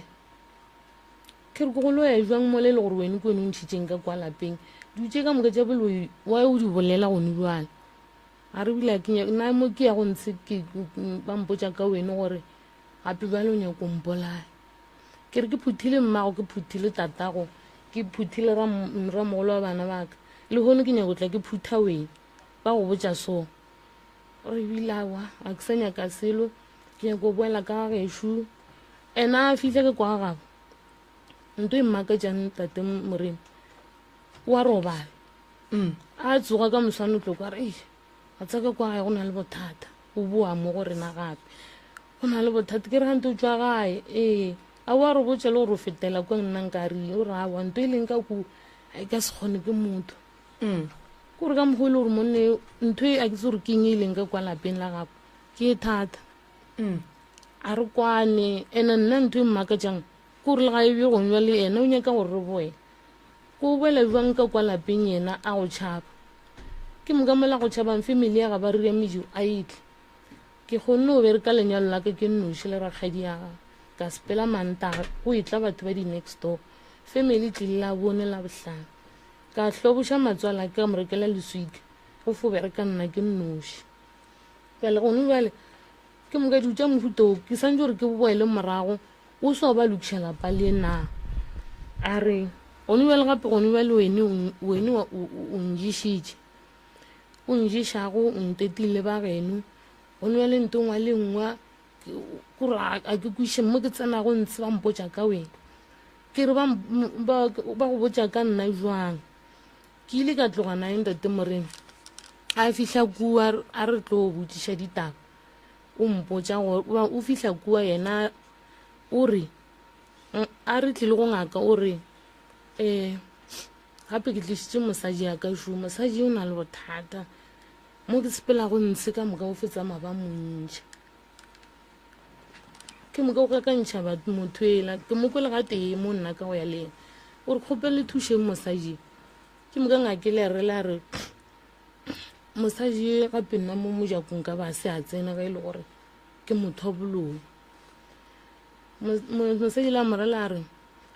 Speaker 5: Ke re ke go loya jwang mola e le gore wene ke wene o ntšhitšeng ka kwa lapeng dilo tše ka moka tša boloi wa o di bolela gone bjale a re bile ke nna mo ke ya go ntshe ke ba mpotša ka wene gore gape bjale o nyako mpolaya ke re ke phuthile mmago ke phuthile tatago ke phuthile ramogolo wa bana baka le hono ke nyako tla ke phutha wene ba go botša so re bile awa ga ke sa nyaka selo ke nyako boela ka gešo Ena a fihla ke kwa gabo nto e mmaketšang tate Moremi o a robala mm. a tsoga ka moswane o tlo kwa re a tsaka kwa gae go na le bothata o boa mo go rena gape go na le bothata ke re gante o tswa gae ee a o a re botša le gore o fetela kwa nna nka rile o re awa nto e leng ka ko a e ka se kgone ke motho mm. kore ka mokgwa e le gore monne ntho e a ke tse gore ke eng e leng ka kwa lapeng la gago ke e thata mm. A re kwane, ene nna ntho e mmakatšang ke gore le ga e be gonywa le yena o nyaka gore re boele. Ko o boela bjang ka kwa lapeng yena a go tšhaba. Ke moka mola go tšhabang family ya ga ba rira mejo a e tle. Ke kgonne go bereka lenyalo la ka ke nnoši le rakgadi ya gagwe. Ka sepela Mantaga go etla batho ba di next door. Family e tlile la bone la bohlano. Ka hloboša matswala ke ka mo rekela leswika go fo bereka nna ke nnoši. Bjale gone bjale Ke moka dilo tša mohuta wo ke santse gore ke boele morago o sa ba lokiša lapa le na. A re gone bjale gape gone bjale wene wene o njišitše o njišago o ntetile ba geno gone bjale nto ngwa le nngwa kore a ke kwiše mo ke tsenago ntshe ba mpotša ka wena ke re ba go botša ka nna jwang Ke ile ka tloga naye ntate Moremi a fihla kua a re tlo botšiša ditaba o mpotša gore o fihla kua yena o re a re tlile go ngaka o re um gape ke tlišitše mosadi ya ka šo mosadi o na le bothata mo ke sepelago ntshe ka moka o fetsa maba montšha Ke moka o gakantšha motho ela ke mo kwele ga tee mo nna ka go ya le ena o re kgopele thušeng mosadi ke moka ngake le re la re mosadi gape nna mo mojakong ka ba se a tsena ge e le gore ke motho wa boloi mosadi la morela a re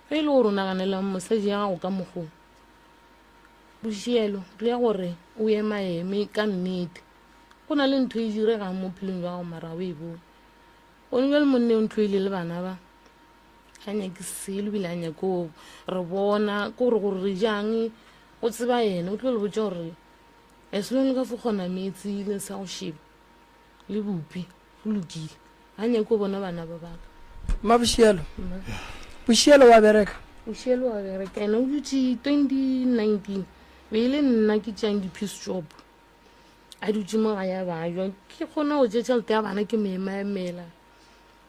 Speaker 5: ge e le gore o naganela mosadi ya gago ka mokgong bošielo re ya gore o emaeme ka nnete Go na le ntho e diregang mo phelong jwa gago mara o e bone. Gone bjale monne o ntlhoile le bana ba. Ga nyake selo ebile a nyake go re bona ke gore gore re jang go tseba yena o tlo le botša gore as long le ka fo kgona meetse le sa go sheba le bupi go lokile. Ga nyake go bona bana ba baka.
Speaker 1: Mma Boshielo. Boshielo wa bereka?
Speaker 5: Boshielo wa bereka ene o dutše 2019 be e le nna ke tšeang di-piece job. A dutše mo gae a bajwa ke kgona go tše tšhelete ya bana ke mo emaemela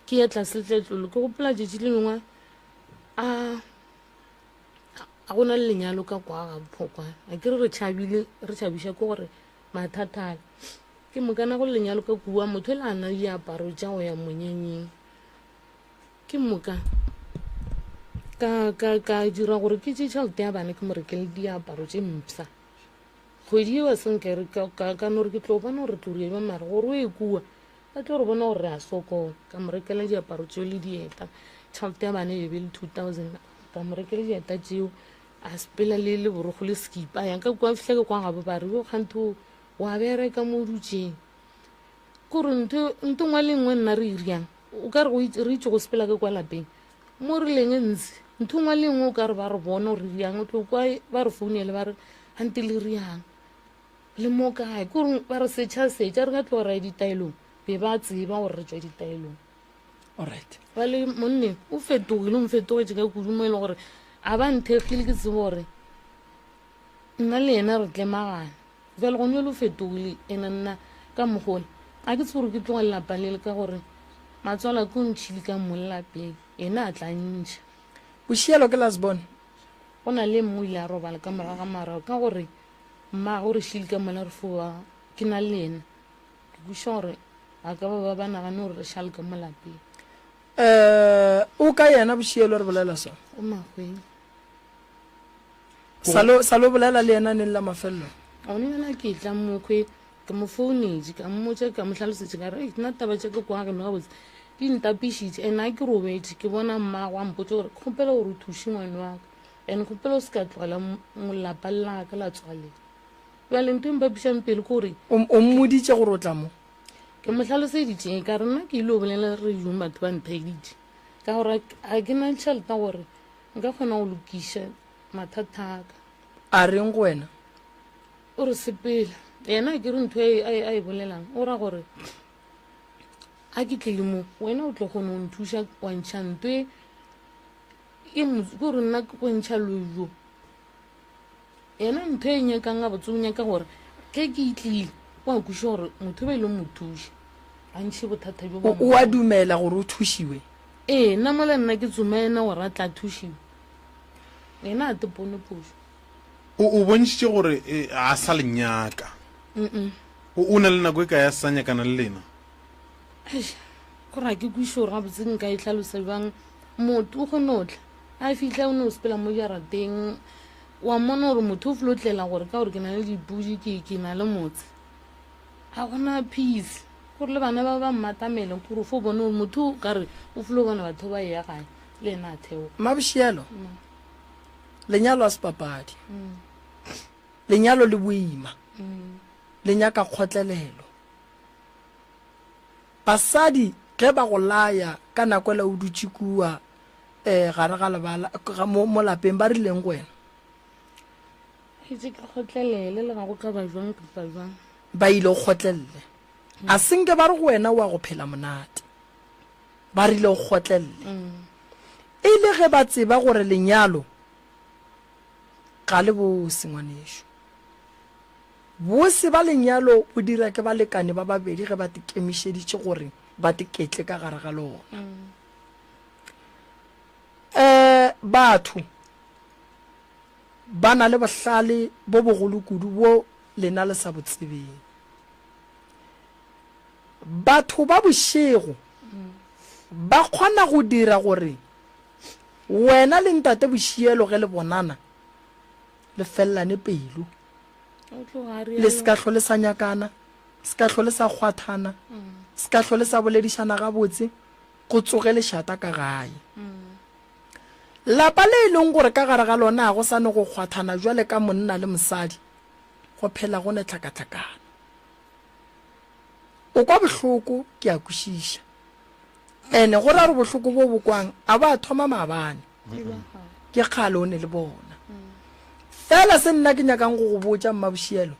Speaker 5: ke ye tlase tletlolo ke gopola tšatši le lengwe a a go na le lenyalo ka kwa ga bophokwane a ke re re tšhabile re tšhabiša ke gore mathatale ke mokana go lenyalo ka kua motho e le a na le diaparo tša go ya monyanyeng ke moka ka ka ka dira gore ke tše tšhelete ya bana ke mo rekele diaparo tše mpsha Kgwedi yeo a se nke re ka, ka, ka no re ke tlo bona gore tlo re ema mare gore o ye kua. Ba tlo re bona gore re a sokola. Ka mo rekela diaparo tšeo le dieta. Tšhelete ya bana e be le 2000. Ka mo rekela dieta tšeo, a sepela le le borokgo le sekipa. A ya ka kua, fihla ka kwa gabo ba re, yo kganthe o wa bereka mo o dutšeng. Kore ntho ntho nngwe le nngwe nna re iriang o ka re go re itse go sepela ka kwa lapeng mo re leng ntsi ntho nngwe le nngwe o ka re ba re bone gore riang o tlo kwa ba re founele ba re gante le riang le mo kae kore ba re setšha setša re ka tloga ra ya ditaelong be ba tseba gore re tswa ditaelong
Speaker 1: alright
Speaker 5: ba le monne o fetogile o mfetogetše ka kudu mo e leng gore a ba nthekgile ke tsebo gore nna le yena re tlemagana Bjale gone bjale o fetogile ene nna ka mogola a ke tsebe gore ke tloga lelapa le le ka gore matswalo a ke o ntšhile ka mo lelapeng ene a tla ntšha.
Speaker 1: Bošielo ke last born.
Speaker 5: Go na le mongwe o ile a robala ka morago ga marago ka gore mmagwe o re šile ka mola re foa ke na le yena ke kwešiša gore ba ka ba ba ba nagane gore re šale ka mo lapeng.
Speaker 1: Um o ka yena Bošielo re bolela so?
Speaker 5: O makgweng.
Speaker 1: Sa lo, sa lo bolela le yena neng la mafelelo?
Speaker 5: Gone bjale ke tla mokhwe ke mo founetše ka mmotša ka mo hlalosetše ka re "Ei, nna taba tša ke kwa geno gabotse di ntapišitše and a ke robetše ke bona mmago a mpotša gore kgopela gore o thuše ngwane wa ka and kgopela o se ka tlogela lapa la ka la tswalela bjale ntho e mpapišang pele ke gore
Speaker 1: O, o mmoditše gore o tla mo?
Speaker 5: Ke mo hlaloseditše ka re nna ke ile go bolela re jong batho ba ntheeditše ka gore ga ke na tšhelete gore Nka kgona go lokiša mathata a ka.
Speaker 1: A reng go wena?
Speaker 5: O re sepela. Yena ke re ntho e a e bolelang o ra gore a ke tlile mo wena o tlo kgona go nthuša wa ntšha nto e e gore nna ke go ntšha lojo. Yena ntho e nyakang gabotse o nyaka gore ge ke itlile o a kweša gore motho ba ile mo thuša a ntšhe bothata bjo
Speaker 1: ba O a dumela gore o thušiwe?
Speaker 5: Ee, nna mola nna ke tsoma yena gore a tla thušiwa yena a te pone phošo.
Speaker 2: O o bontšhitše gore ga a sa le nyaka. O o na le nako e kae a sa nyakana le lena?
Speaker 5: Eish, gore ga ke kweše gore gabotse nka e hlalosa bjang. Motho o kgone go tla a fihla o no sepela mo jarateng wa mmona gore motho o filo tlela gore ka gore ke na le dipudi ke ke na le motse ga gona peace gore le bana ba ba mmatamele gore o fo bone gore motho o kare o filo bona batho ba ya gae le ena a theoga.
Speaker 1: Mmabošielo, lenyalo a se papadi. Lenyalo le boima. Le nyaka kgotlelelo. Basadi ge ba go laya ka nako ela o dutše kua um gare ga lebala ga, mo, mo lapeng ba rileng go wena?
Speaker 5: Itse ke kgotlelele le ga go ka ba jwang kapa jwang.
Speaker 1: Ba ile o kgotlelele. A se nke ba re go wena wa go phela monate. Ba rile o kgotlelele. E le ge ba tseba gore lenyalo ga le bose ngwanešu. Bose ba lenyalo bo dira ke balekane ba babedi ge ba tekemišeditše gore ba teketle ka gare ga lona. Um batho ba na le bohlale bo bogolo kudu bo lena le sa bo tsebeng. Batho ba bošego ba kgona go dira gore wena le ntate Bošielo ge le bonana le felelane pelo. Le se ka hlole sa nyakana, se ka hlole sa kgwathana, se ka hlole sa boledišana gabotse, go tsoge lešata ka gae. Lapa le e leng gore ka gare ga lona ga go sa ne go kgwathana jwale ka monna le mosadi, go phela go ne tlhakatlhakano. O kwa bohloko, ke a kwešiša. Ene go ra gore bohloko bo bo kwang a bo a thoma maabane. Ke kgale o ne le bona. Fela se nna ke nyakang go go botša, Mmabošielo,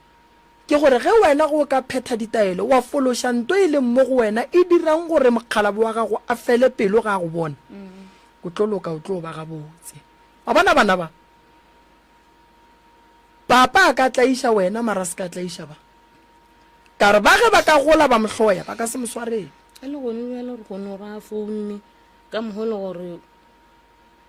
Speaker 1: ke gore ge wena ge o ka phetha ditaelo, wa fološa nto e leng mo go wena e dirang gore mokgalabo wa gago a fele pelo ge a go bona, o tlo loka, o tlo ba gabotse. Wa bona bana ba? Papa a ka tlaiša wena mara a se ka tlaiša ba. Ka re ba ge ba ka gola ba mo hloya, ba ka se mo swarele.
Speaker 5: E le gone bjale re kgone gore a foune ka mokgwa le gore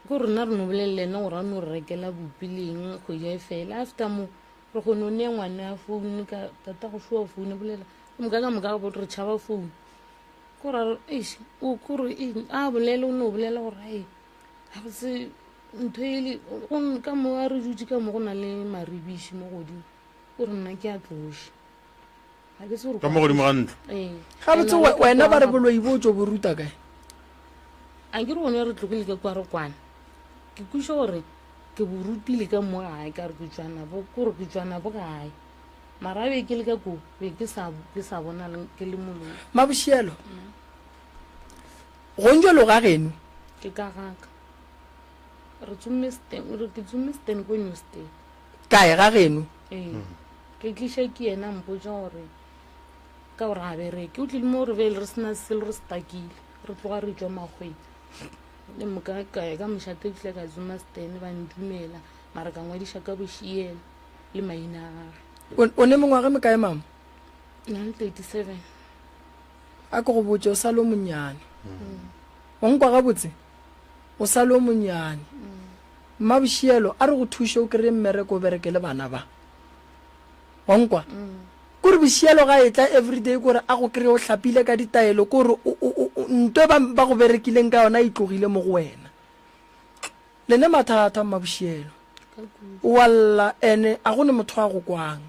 Speaker 5: ko rena re no bolele le ena gore a no re rekela bupi le eng kgwedi e fela. After mo re kgone go nea ngwana a foune ka tata go šoa foune bolela ka moka ka moka bo re tšhaba foune. Ko ra re eish o kore a bolele o no bolela gore ai gabotse ntho e le ka mo a re dutše ka mo go na le maribiši mo godimo o re nna ke a tloša. Ga ke tsebe gore
Speaker 2: Ka mo godimo ga ntlo.
Speaker 5: Ee.
Speaker 1: Gabotse
Speaker 5: Ena
Speaker 1: we-
Speaker 5: le ka
Speaker 1: wena
Speaker 5: kwa
Speaker 1: ba re
Speaker 5: ga-
Speaker 1: boloi bo tšo bo ruta kae?
Speaker 5: A ke re gone re tlogile ka kwa re kwana. Ke kweša gore ke bo rutile ka mo gae ka re ke tšwa nabo, ke gore ke tšwa nabo gae. Mara be ke le ka ko, be ke sa, ke sa bona le, ke le moloi.
Speaker 1: Mabošielo, Gonjolo ga geno?
Speaker 5: Ke ka gaka. Re tsomme Sten, re ke tsomme Sten ko New State.
Speaker 1: Kae ga geno?
Speaker 5: Ee. Ke tliša ke yena a mpotša gore ka gore ga bereke. O tlile mo re be re sena selo re stakile. Re tloga re tšwa makgweng. Le moka ka ya ka mošate ke tlile ka tsoma Sten ba ntumela mara ka ngwadiša ka bošielo le maina a gage.
Speaker 1: O, o ne mengwaga e mekae mama?
Speaker 5: Nna le 37.
Speaker 1: A ke go botše, o sa le o monnyane. Wa nkwa gabotse? O sa le o monnyane. Mmabošielo, a re go thuše o kry-e mmereko o bereke le bana ba. Wa nkwa? Kore bošielo ga etla everyday kore a go kry-e o hlapile ka ditaelo kore o, o, o, nto ba, ba go berekileng ka yona e tlogile mo go wena. Le ne mathata Mmabošielo. O a lla ene a go ne motho a go kwang.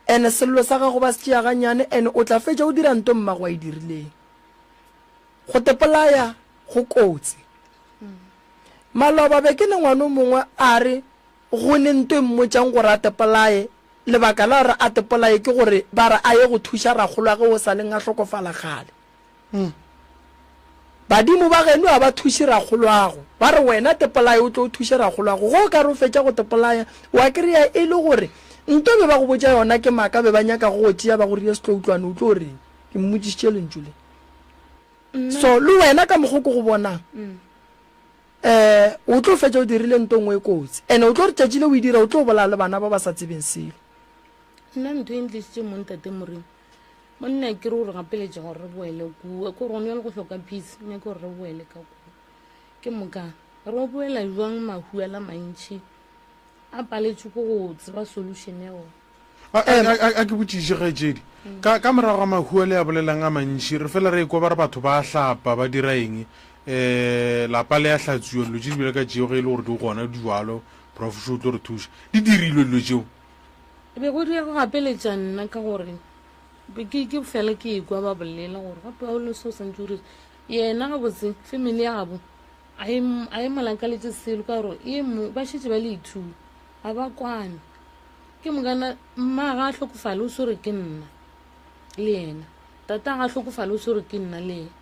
Speaker 1: Ene sello sa gago ba se tšea ganyane ene o tla fetša o dira nto mmago a e dirileng. Go tepolaya go kotsi. Maloba be ke ne ngwana o mongwe a re go ne nto e mmotšang gore a tepolaye, lebaka la gore a tepolaye ke gore ba re a ye go thuša rakgolwage o sa leng a hlokofala kgale. Badimo ba geno ga ba thuše rakgoloago. Ba re wena tepolaya o tlo o thuše rakgoloago. Ge o ka re o fetša go tepolaya, wa kry-a e le gore nto be ba go botša yona ke maaka, be ba nyaka go go tšea ba go rie setloutlwane, o tlo reng? Ke mmotšišitše lentšu le. So le wena ka mokgo ke go bonang, um o tlo fetša o dirile nto nngwe e kotsi. And-e o tlo re tšatši le o e dira o tlo bolaya le bana ba ba sa tsebeng selo.
Speaker 5: Nna ntho e ntlišitše mo ntate Moremi, Monna ke re o re gapeletša gore re boele kua, ke gore gone bjale go hloka peace, o nyaka gore re boele ka kua. Ke moka re boela jwang mahu a la mantši a paletšwe ke go tseba solution ya ona.
Speaker 2: A, a, a, a ke botšiše kgaetšedi, ka, ka morago ga mahu a le a bolelang a mantši, re fela re ekwa ba re batho ba a hlapa, ba dira eng, um lapa le a hlatswiwa, dilo tše di bjalo ka tšeo ge e le gore di gona di jwalo, Prof o tlo re thuša. Di dirilwe dilo tšeo?
Speaker 5: Be go dira go gapeletša nna ka gore be ke ke fela ke ekwa ba bolela gore gape o le so santse o re yena gabotse family ya gabo a e a e molakaletše selo ka gore e mo ba šetše ba le ithu ga ba kwane ke mokana mma ga a hlokofale o swere ke nna le yena tata ga a hlokofale o swere ke nna le yena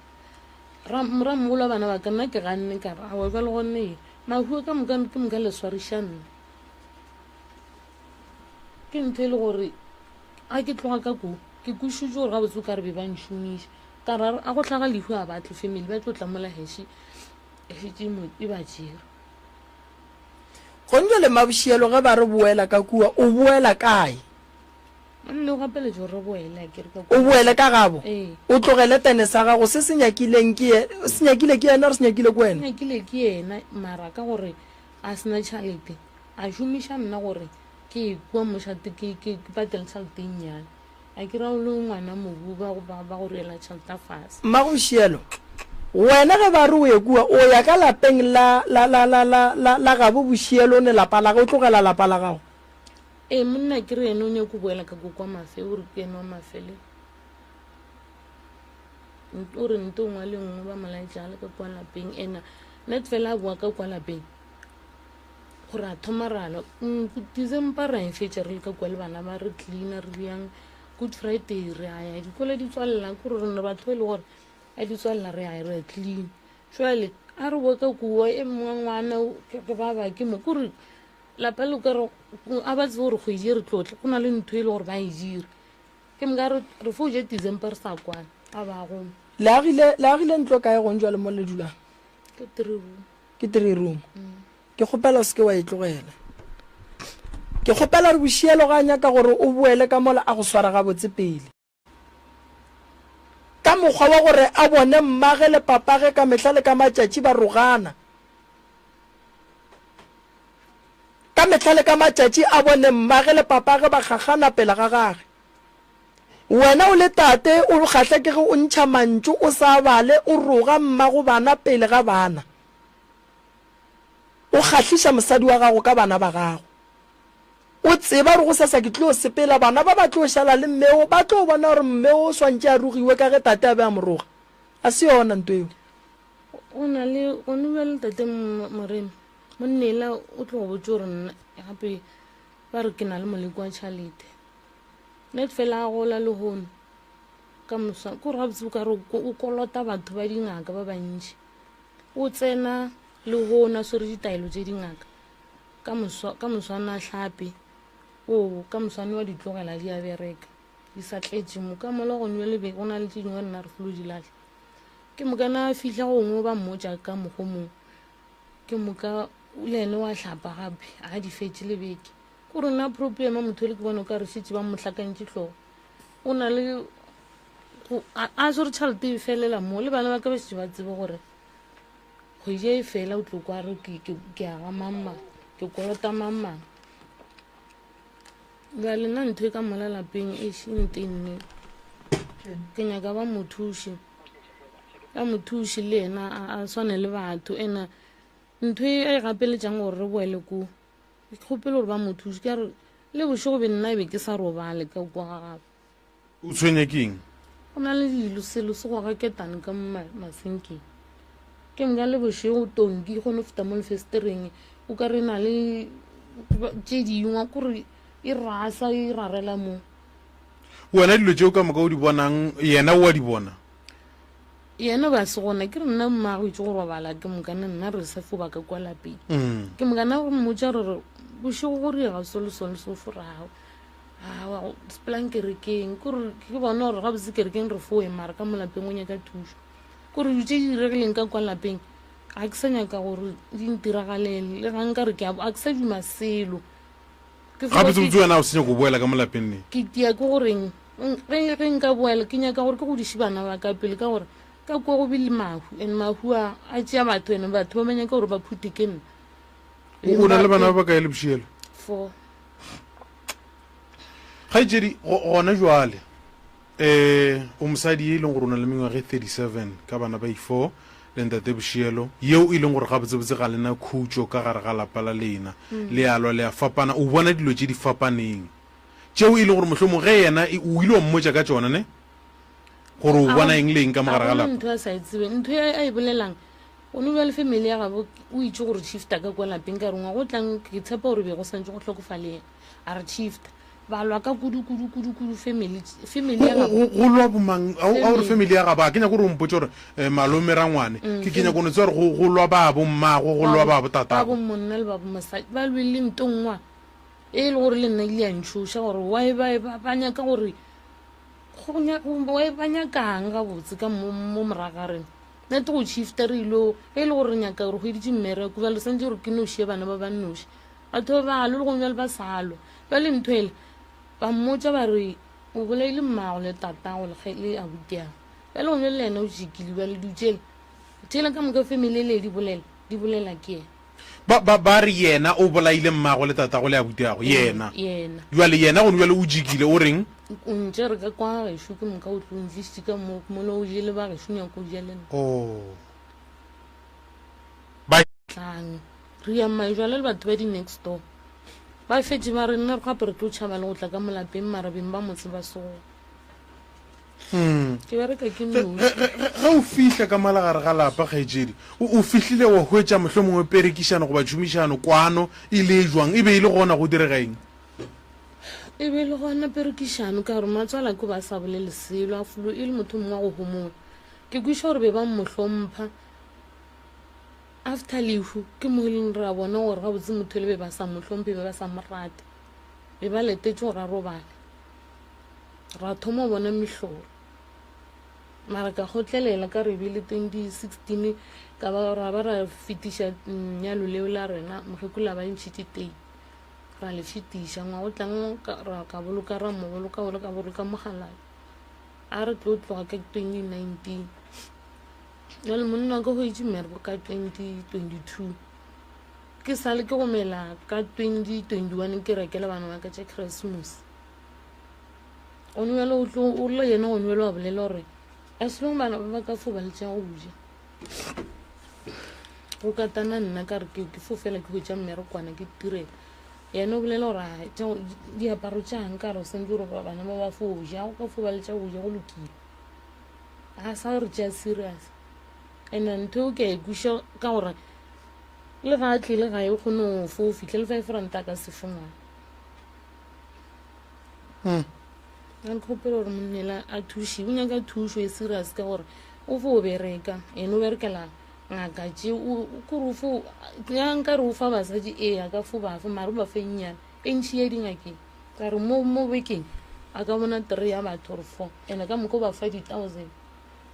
Speaker 5: ramogolo wa bana ba ka nna ke ganne ka re aowa jale gone mahu ka moka ke moka le swariša nna Ke ntho e le gore ga ke tloga ka ko ke kwešiše gore gabotse o ka re be ba nšomiša ka ra a go hlaga lehu a batle family ba tlo tla mola heše šetše e ba tšere.
Speaker 1: Gone jwale Mmabošielo ge ba re boela ka kua o boela kae?
Speaker 5: Monna o gapeletše gore re boele a kere ka kua.
Speaker 1: O boele ka gabo?
Speaker 5: Ee.
Speaker 1: O tlogele tene sa gago se se nyakileng ke ye, se nyakile ke yena or se nyakile ke wena?
Speaker 5: Se nyakile ke yena mara ka gore a sena tšhalete A šomiša nna gore ke ye kua mošate ke, ke, ke patele tšhelete e nnyane. A ke ra o le ngwana mobu ba, ba, ba go riela tšhelete fase.
Speaker 1: Mmagošielo, wena ge ba re o ye kua, o ya ka lapeng la, la, la, la, la, la, la gabo Bošielo ne lapa la ge, o tlogela lapa la gago?
Speaker 5: Ee, monna ke re yena o nyako boela ka ko kwa Mafe, o re ke yena wa Mafele. O re nto nngwe le nngwe ba mo laetša a le ka kua lapeng, ena net fela a boa ka kua lapeng. Gore a thoma ra lwa December ra e fetša re le ka kua le bana ba re cleaner re bjang Good Friday re a ya dikolo di tswalela kore re ne batho ba e le gore a di tswalela re a re clean jwale a re boe ka kua e mongwe ngwana ke ba ba ke mo kore lapa le ka re a ba tsebe gore kgwedi e re tlotla go na le ntho e le gore ba e dira ke moka re re fo je December re sa kwane a ba goma
Speaker 1: Le agile le agile ntlo kae gong jwale mo le dulang?
Speaker 5: Ke three room.
Speaker 1: Ke three room. Ke kgopela o se ke wa e tlogela. Ke kgopela gore Bošielo ga a nyaka gore o boele ka mola a go swara gabotse pele. Ka mokgwa wa gore a bone mmage le papage ka mehla le ka matšatši ba rogana. Ka mehla le ka matšatši a bone mmage le papage ba kgakgana pele ga gage. Wena o le tate o kgahla ke ge o ntšha mantšu o sa bale o roga mmago bana pele ga bana. O kgahliša mosadi wa gago ka bana ba gago. O tseba gore gosasa ke tlo sepela, bana ba ba tlo šala le mme o, ba tlo bona gore mme o swantše a rogiwe ka ge tate a be a mo roga. A se yona nto eo.
Speaker 5: Go na le, gone bjale tate Moremi, monna ela o tlo go botša gore nna gape ba re ke na le moleko wa tšhalete. Net fela a gola lehono ka mosa, ke gore gabotse o ka re o kolota batho ba dingaka ba bantši. O tsena lehono a swere ditaelo tše dingaka. Ka moso, ka moswane a hlape, oo, ka moswane wa di tlogela di a bereka, di sa tletše mo. Ka mola go nwe lebe, go na le tše dingwe rena re folo di lahla. Ke moka na a fihla gongwe ba mmotša ka mokgo mongwe. Ke moka le ene wa hlapa gape, a di fetše le beke. Ko re nna problema motho le ke bona o ka re šetše ba mo hlakantše hlogo. O na le go, a, a swere tšhelete e felela mo, le bana ba ka ba šetše ba tsebe gore Kgwedi e fela o tlo kwa re ke, ke, ke aga mang-mang, ke kolota mang-mang. Bjale nna ntho e ka mola lapeng e še ntenne. Ke nyaka ba mo thuše, ba mo thuše le yena a, a swane le batho. Ena ntho e a e gapeletšang gore re boele ko, ke kgopele gore ba mo thuše. Ka re le bošego be nna e be ke sa robale ka kwa ga gagwe.
Speaker 2: O tshwenya ke eng?
Speaker 5: Go na le dilo selo se goga ketane ka mo masenkeng. Ke moka le bošego tonki e kgone go feta mo lefesetereng o ka re na le tše dingwe kore e rasa e rarela mo.
Speaker 2: Wena dilo tšeo ka moka o di bonang yena o a di bona?
Speaker 5: Yena ba se gona ke re nna mmago itse go robala ke moka nna re sa fo ba ka kwa lapeng. Mm. Ke moka nna go mmotša re re bošego go riega so le so le so forago. Aowa, sepelang kerekeng. Ke gore ke bona gore gabotse kerekeng re foe mara ka mo lapeng o nyaka thušo. Ke gore dilo tše di diregileng ka kwa lapeng ga ke sa nyaka gore di ntiragalele le ga nka re ke a ke sa duma selo.
Speaker 2: Ke fo Gabotsebotse wena o se nyaka go boela ka mo lapeng ne?
Speaker 5: Ke tia ke goreng ge ge nka boela ke nyaka gore ke godiše bana ba ka pele ka gore ka kwa go bile mahu and mahu a a tšea batho and batho ba ba nyaka gore ba phute ke nna.
Speaker 2: O na le bana ba bakae le bošielo?
Speaker 5: Four.
Speaker 2: Kgaetšedi, gona jwale um o mosadi e leng gore o na le mengwaga e 37 ka bana ba i-four le ntate Bošielo, yeo e leng gore gabotsebotse ga lena khutšo ka gare ga lapa la lena. Mm. Le a lwa, le a fapana, o bona dilo tše di fapaneng tšeo e leng gore mohlomong ge yena e, o ile wa mmotša ka tšona ne gore o bona eng le eng ka mogare ga lapa.
Speaker 5: Ntho a sa e tsebe, ntho a e bolelang gone bjale family ya gabo o itse gore shifta ka kwa lapeng ka rengwa go tlang ke tshepa gore be go santse go hlokofale yena a re shifta ba lwa ka kudu kudu kudu kudu family family ya gabo
Speaker 2: go lwa bomang a gore family ya gabo a ke nyako gore o mpotse gore eh, malome rangwane mm, ke ke nyako no tseba gore go lwa ba bo mmago go lwa ba bo tatago
Speaker 5: ba bo monna le ba bo mosadi ba lwele ntongwa e le gore le nna ile ya ntšhoša gore why ba ba nyaka gore go nyaka why ba nyakang gabotse ka mo mo moraga rena Nna te go shifta re ilo ge e le gore re nyaka gore hweditše mmereko bjale santse gore ke no šie bana ba ba nnoši batho ba ba lwe le gone bjale ba sa lwa bjale ntho ele ba mmotša ba re o bolaile mmago le tatago le le abutiago bjale gone le yena o jikile bjale dutšele tšela ka moka family ele di bolela di bolela ke yena
Speaker 2: Ba, ba, ba re yena o bolaile mmago le tatago le abutiago, yena.
Speaker 5: Yena.
Speaker 2: Bjale yena gone bjale o jikile, o reng?
Speaker 5: O ntšere ka kwa gešo ke moka o tlo ntlišitše ka mo, mola o jele ba gešo nyako o ja le nna.
Speaker 2: Oh. Ba.
Speaker 5: Tlang. Re ya majwala le batho ba di next door. Ba fetše ba re nna gape re tlo tšhaba le go tla ka mo lapeng mara beng ba motse ba soga.
Speaker 2: Hmm.
Speaker 5: Ke bereka ke noši.
Speaker 2: Ge o fihla ka mola gare ga lapa, kgaetšedi, o, o fihlile wa hwetša mohlomongwe perekišano goba tšhomišano, kwano e le jwang? E be e le gona go direga eng?
Speaker 5: E be e le gona perekišano ka gore matswala ke ba sa bolele selo, a folo e le motho mongwe wa go homola. Ke kweša gore be ba mo hlompha. After lehu ke mo e leng ra bona gore gabotse motho le be ba sa mo hlomphe, be ba sa mo rate. Be ba letetše gore a robale. Ra thoma go bona mehlolo. Mara ka kgotlelela ka re bile 2016 ka ba ra ba ra fetiša nyalo leo la rena mokgekolo a ba ntšhitše tei ra le fetiša ngwa go tlang ra ka boloka ra mo boloka boloka boloka mogalabi a re tlo tloga ka 2019 jale monna wa ka go itse mmereko ka 2022 ke sale ke gomela ka 2021 ke rekela bana ba ka tša christmas Gone bjale o tlo o lla yena gone bjale wa bolela gore as long bana ba ba ka fo ba le tša go ja go katana nna ka re ke fo fela ke hwetša mmerekwana ke tirela. Yena o bolela gore a tša diaparo tša nka re o santse gore bana ba ba fo ja go ka fo ba le tša go ja go lokile. Ga sa re tšea serious. And ntho eo ke a e kweša ka gore le ga a tlile ga e kgone go fo fitlha le five ranta a ka se fe ngwana.
Speaker 2: Hmm.
Speaker 5: A kgopela gore monnela a thuše o nyaka thušo e serious ka gore o fo bereka ene o berekela ngaka tše kore o fo ya nka re o fa basadi ee a ka fo ba fa mare o ba fa e nnyane e ntšhi ya dingakeng ka re mo mo bekeng a ka bona three ya batho gore four ene ka moka o ba fa di-thousand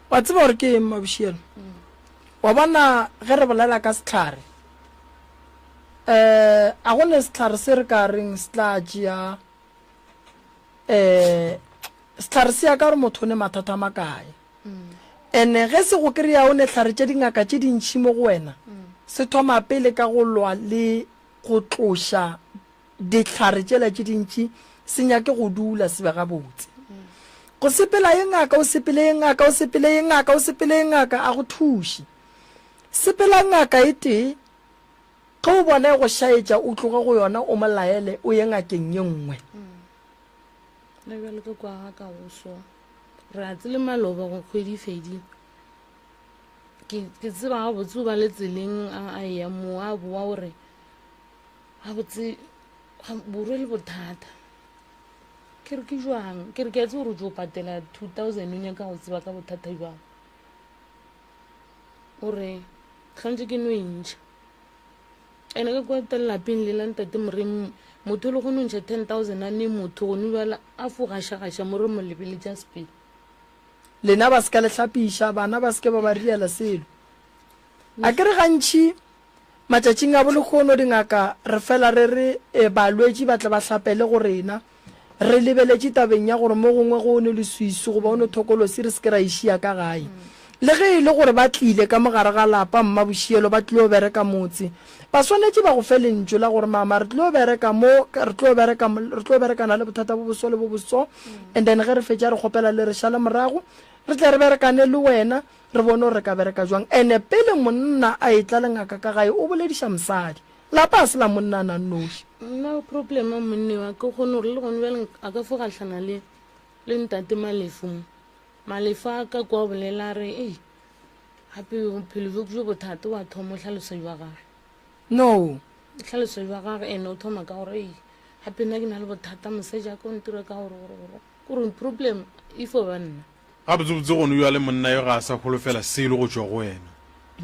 Speaker 1: Wa tseba gore ke eng Mabushielo? Wa bona ge re bolela ka sehlare, um a go ne sehlare se re ka reng se tla tšea um sehlare se ya ka gore motho o ne mathata a makae. Ene ge se go kry-a o ne hlare tše dingaka tše dintšhi mo go wena, se thoma pele ka go lwa le go tloša dihlare tšela tše dintši, se nyake go dula se be gabotse. Go sepela ye ngaka, o sepele ye ngaka, o sepele ye ngaka, o sepele ye ngaka, a go thuše. Sepela ngaka e tee, ge o bona e go šaetša o tloge go yona o mo laele o ye ngakeng ye nngwe.
Speaker 5: Nna bjalo ka kwa ga ka go so. Re a tsele maloba go kgwedi fedile. Ke ke tseba gabotse o ba le tseleng a a eya mo a boa o re gabotse borwe le bothata. Ke re ke jwang? Ke re ke a tseba gore o tlo patela 2000 o nyaka go tseba ka bothata jwang. O re hlantse ke no e ntšha. Ene ka kwa lapeng le la ntate Moremi motho le go no ntšha 10000 a ne motho gone bjale a fo gašagaša mo re mo lebeletša sepele.
Speaker 1: Lena ba se ka le hlapiša, bana ba se ke ba ba riela selo. A ke re gantši matšatšing a bolehono dingaka re fela re re e balwetši ba tle ba hlapele go rena, Re lebeletše tabeng ya gore mo gongwe ge o ne leswiswi goba o ne thokolosi re se ke ra e šia ka gae. Le ge e le gore ba tlile ka mo gare ga lapa Mmabošielo ba tlilo bereka motse, ba swanetše ba go fe lentšu la gore mama re tlilo bereka mo, re tlilo bereka, re tlilo berekana le bothata bo boso le bo boso and then ge re fetša re kgopela le re šale morago re tle re berekane le wena re bone gore re ka bereka jwang. And pele monna a etla le ngaka ka gae o bolediša mosadi. Lapa ga se la monna a na nnoši.
Speaker 5: Nna problem ya monne wa ke kgone gore le gone bjale a ka fo gahlana le le ntate Malefu mo. Malefu a ka kwa bolela a re ei gape bophelo bjo bjo bothata wa thoma o hlalosa jwa gage.
Speaker 1: No.
Speaker 5: Hlalosa jwa gage ene o thoma ka gore ei gape nna ke na le bothata mosadi a ka o ntira ka gore gore gore kore problem e fo ba nna.
Speaker 2: Gabotsebotse gone bjale monna yo ga a sa holofela selo go tšwa go wena.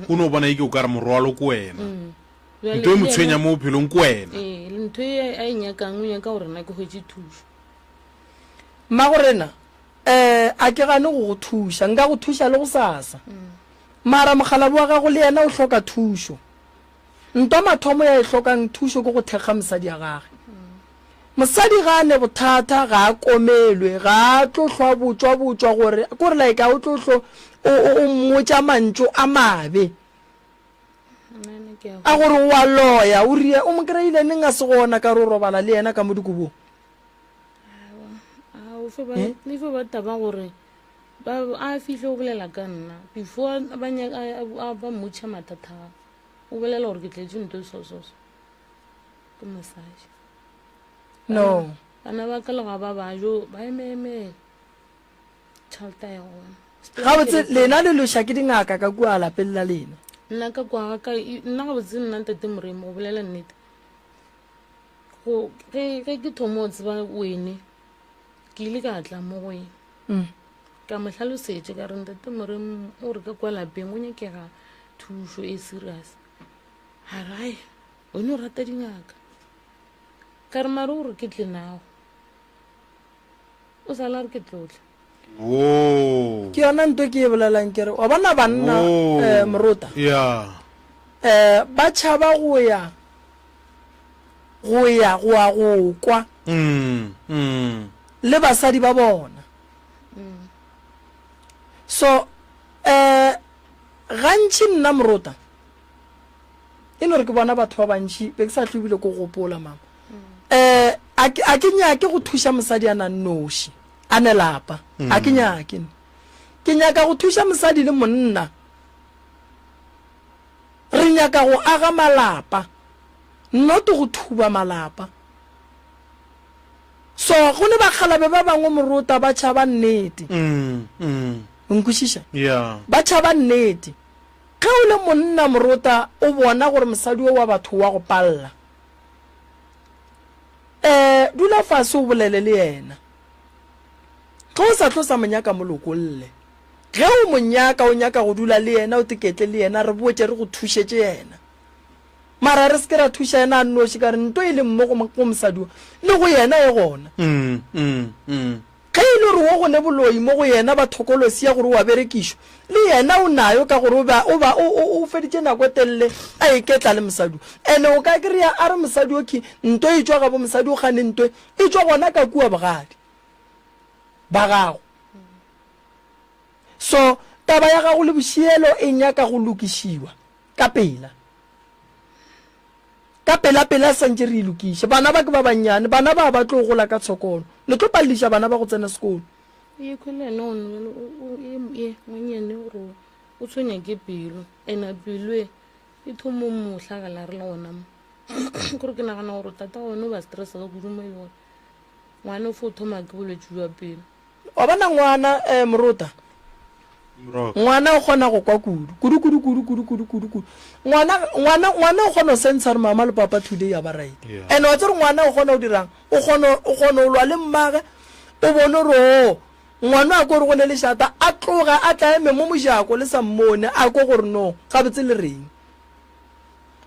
Speaker 2: O no bona eke o ka re morwalo ke wena.
Speaker 5: Bjale
Speaker 2: Ntho e mo
Speaker 5: le
Speaker 2: tshwenya
Speaker 5: yena
Speaker 2: mo bophelong ke wena.
Speaker 5: ee le ntho e a e nyakang o nyaka gore nna ke hwetše thušo.
Speaker 1: Mmagorena, Eh, a ke gane go go thuša. Nka go thuša le gosasa. Mara mokgalabje wa gago le yena o hloka thušo. Ntwa mathomo ya e hlokang thušo ke go thekga mosadi ya gage. Mosadi ga a ne bothata, ga a komelwe, ga a tlo hlwa botšwa botšwa gore, kore like ga o tlo hlo o, o, o mmotša mantšu a mabe a gore o a loya, o rie, o mo kry-ile neng a se gona ka re o robala le yena ka mo dikobong.
Speaker 5: Eh? E fo ba taba gore ba a fihle o bolela ka nna before ba nyaka ba mmotšha mathata a o bolela gore ke tletše nto so so so ke mosadi
Speaker 1: no
Speaker 5: bana ba ka le ga ba bajo ba emeemele tšhelete ya gona
Speaker 1: gabotse lena le loša ke dingaka ka kua lapeng la lena
Speaker 5: nna ka kwa ka nna gabotse nna ntate moremo go bolela nnete go ge ge ke thomo o tseba wene ke ile ka tla mo go ene
Speaker 1: mm.
Speaker 5: Ka mo hlalosetše ka re, Ntate Moremi o re ka kwa lapeng go nyakega thušo e serious. A re, Ai, wena o rata dingaka. Ka re, Mare o re ke tle nago. O sala a re ke tlo tla.
Speaker 2: Woo.
Speaker 1: Ke yona nto ke e bolelang ke re, wa bona banna
Speaker 2: Woo.
Speaker 1: eh, Morota
Speaker 2: Yeah.
Speaker 1: eh, ba tšhaba go ya go ya go ya go kwa
Speaker 2: Mm, mm.
Speaker 1: le basadi ba bona. So um gantši nna morota e no re ke bona batho ba bantši be ke sa hlwe ebile ko gopola mama um a ke nyake go thuša mosadi a nang noši a ne lapa a ke nyake ke nyaka go thuša mosadi le monna re nyaka go aga malapa not go thuba malapa. So go ne bakgalabe ba bangwe morota ba tšhaba nnete.
Speaker 2: Mm, mm.
Speaker 1: O nkwešiša?
Speaker 2: Yeah.
Speaker 1: Ba tšhaba nnete. Ge o le monna morota o bona gore mosadi o wa batho wa go palla. Eh, dula fase o bolele le yena. Ge o sa tlo sa mo nyaka mo lokolle. Ge o mo nyaka o nyaka go dula le yena o teketle le yena re botše re go thušetše yena. Mara re se ke ra thuša yena a nnoši ka re nto e leng mo go mosadi wo le go yena e gona. Ge e le gore wo go ne boloi mo go yena ba thokolosi ya gore o a berekišwa, le yena o nayo ka gore o be o ba o o o feditše nako e telele a iketla le mosadi wo. Ene o ka kry-a a re mosadi wo ke nto e tšwa gabo mosadi o gane nto e e tšwa gona ka kua bogadi ba gago. So taba ya gago le bošielo e nyaka go lokišiwa ka pela. Ka pelapela santše re e lokiše. Bana ba ke ba bannyane, bana ba ba tlo gola ka tshokolo. Le tlo paleliša bana ba go tsena sekolo.
Speaker 5: Ye khwele ene o nwele o o ye ye ngwenyane gore o tshwenya ke pelo ena pelo e e thomo mo hlagela re le gona mo kore ke nagana gore tata gone o ba stressa ka kudu mo e le gore ngwana o fo thoma ke bolwetši jwa pelo.
Speaker 1: Wa bona ngwana eh, morota ngwana o kgona go kwa kudu kudu kudu kudu kudu kudu kudu kudu ngwana ngwana ngwana o kgona go sentsha gore mama le papa today ya ba right
Speaker 2: Yeah.
Speaker 1: and wa tsere ngwana o kgona go dirang o kgona o kgona go lwa le mmage o bone gore o ngwana a ko re go ne lešata a tloga a tla eme mo mojako le sa mmone a ko gore no gabotse le reng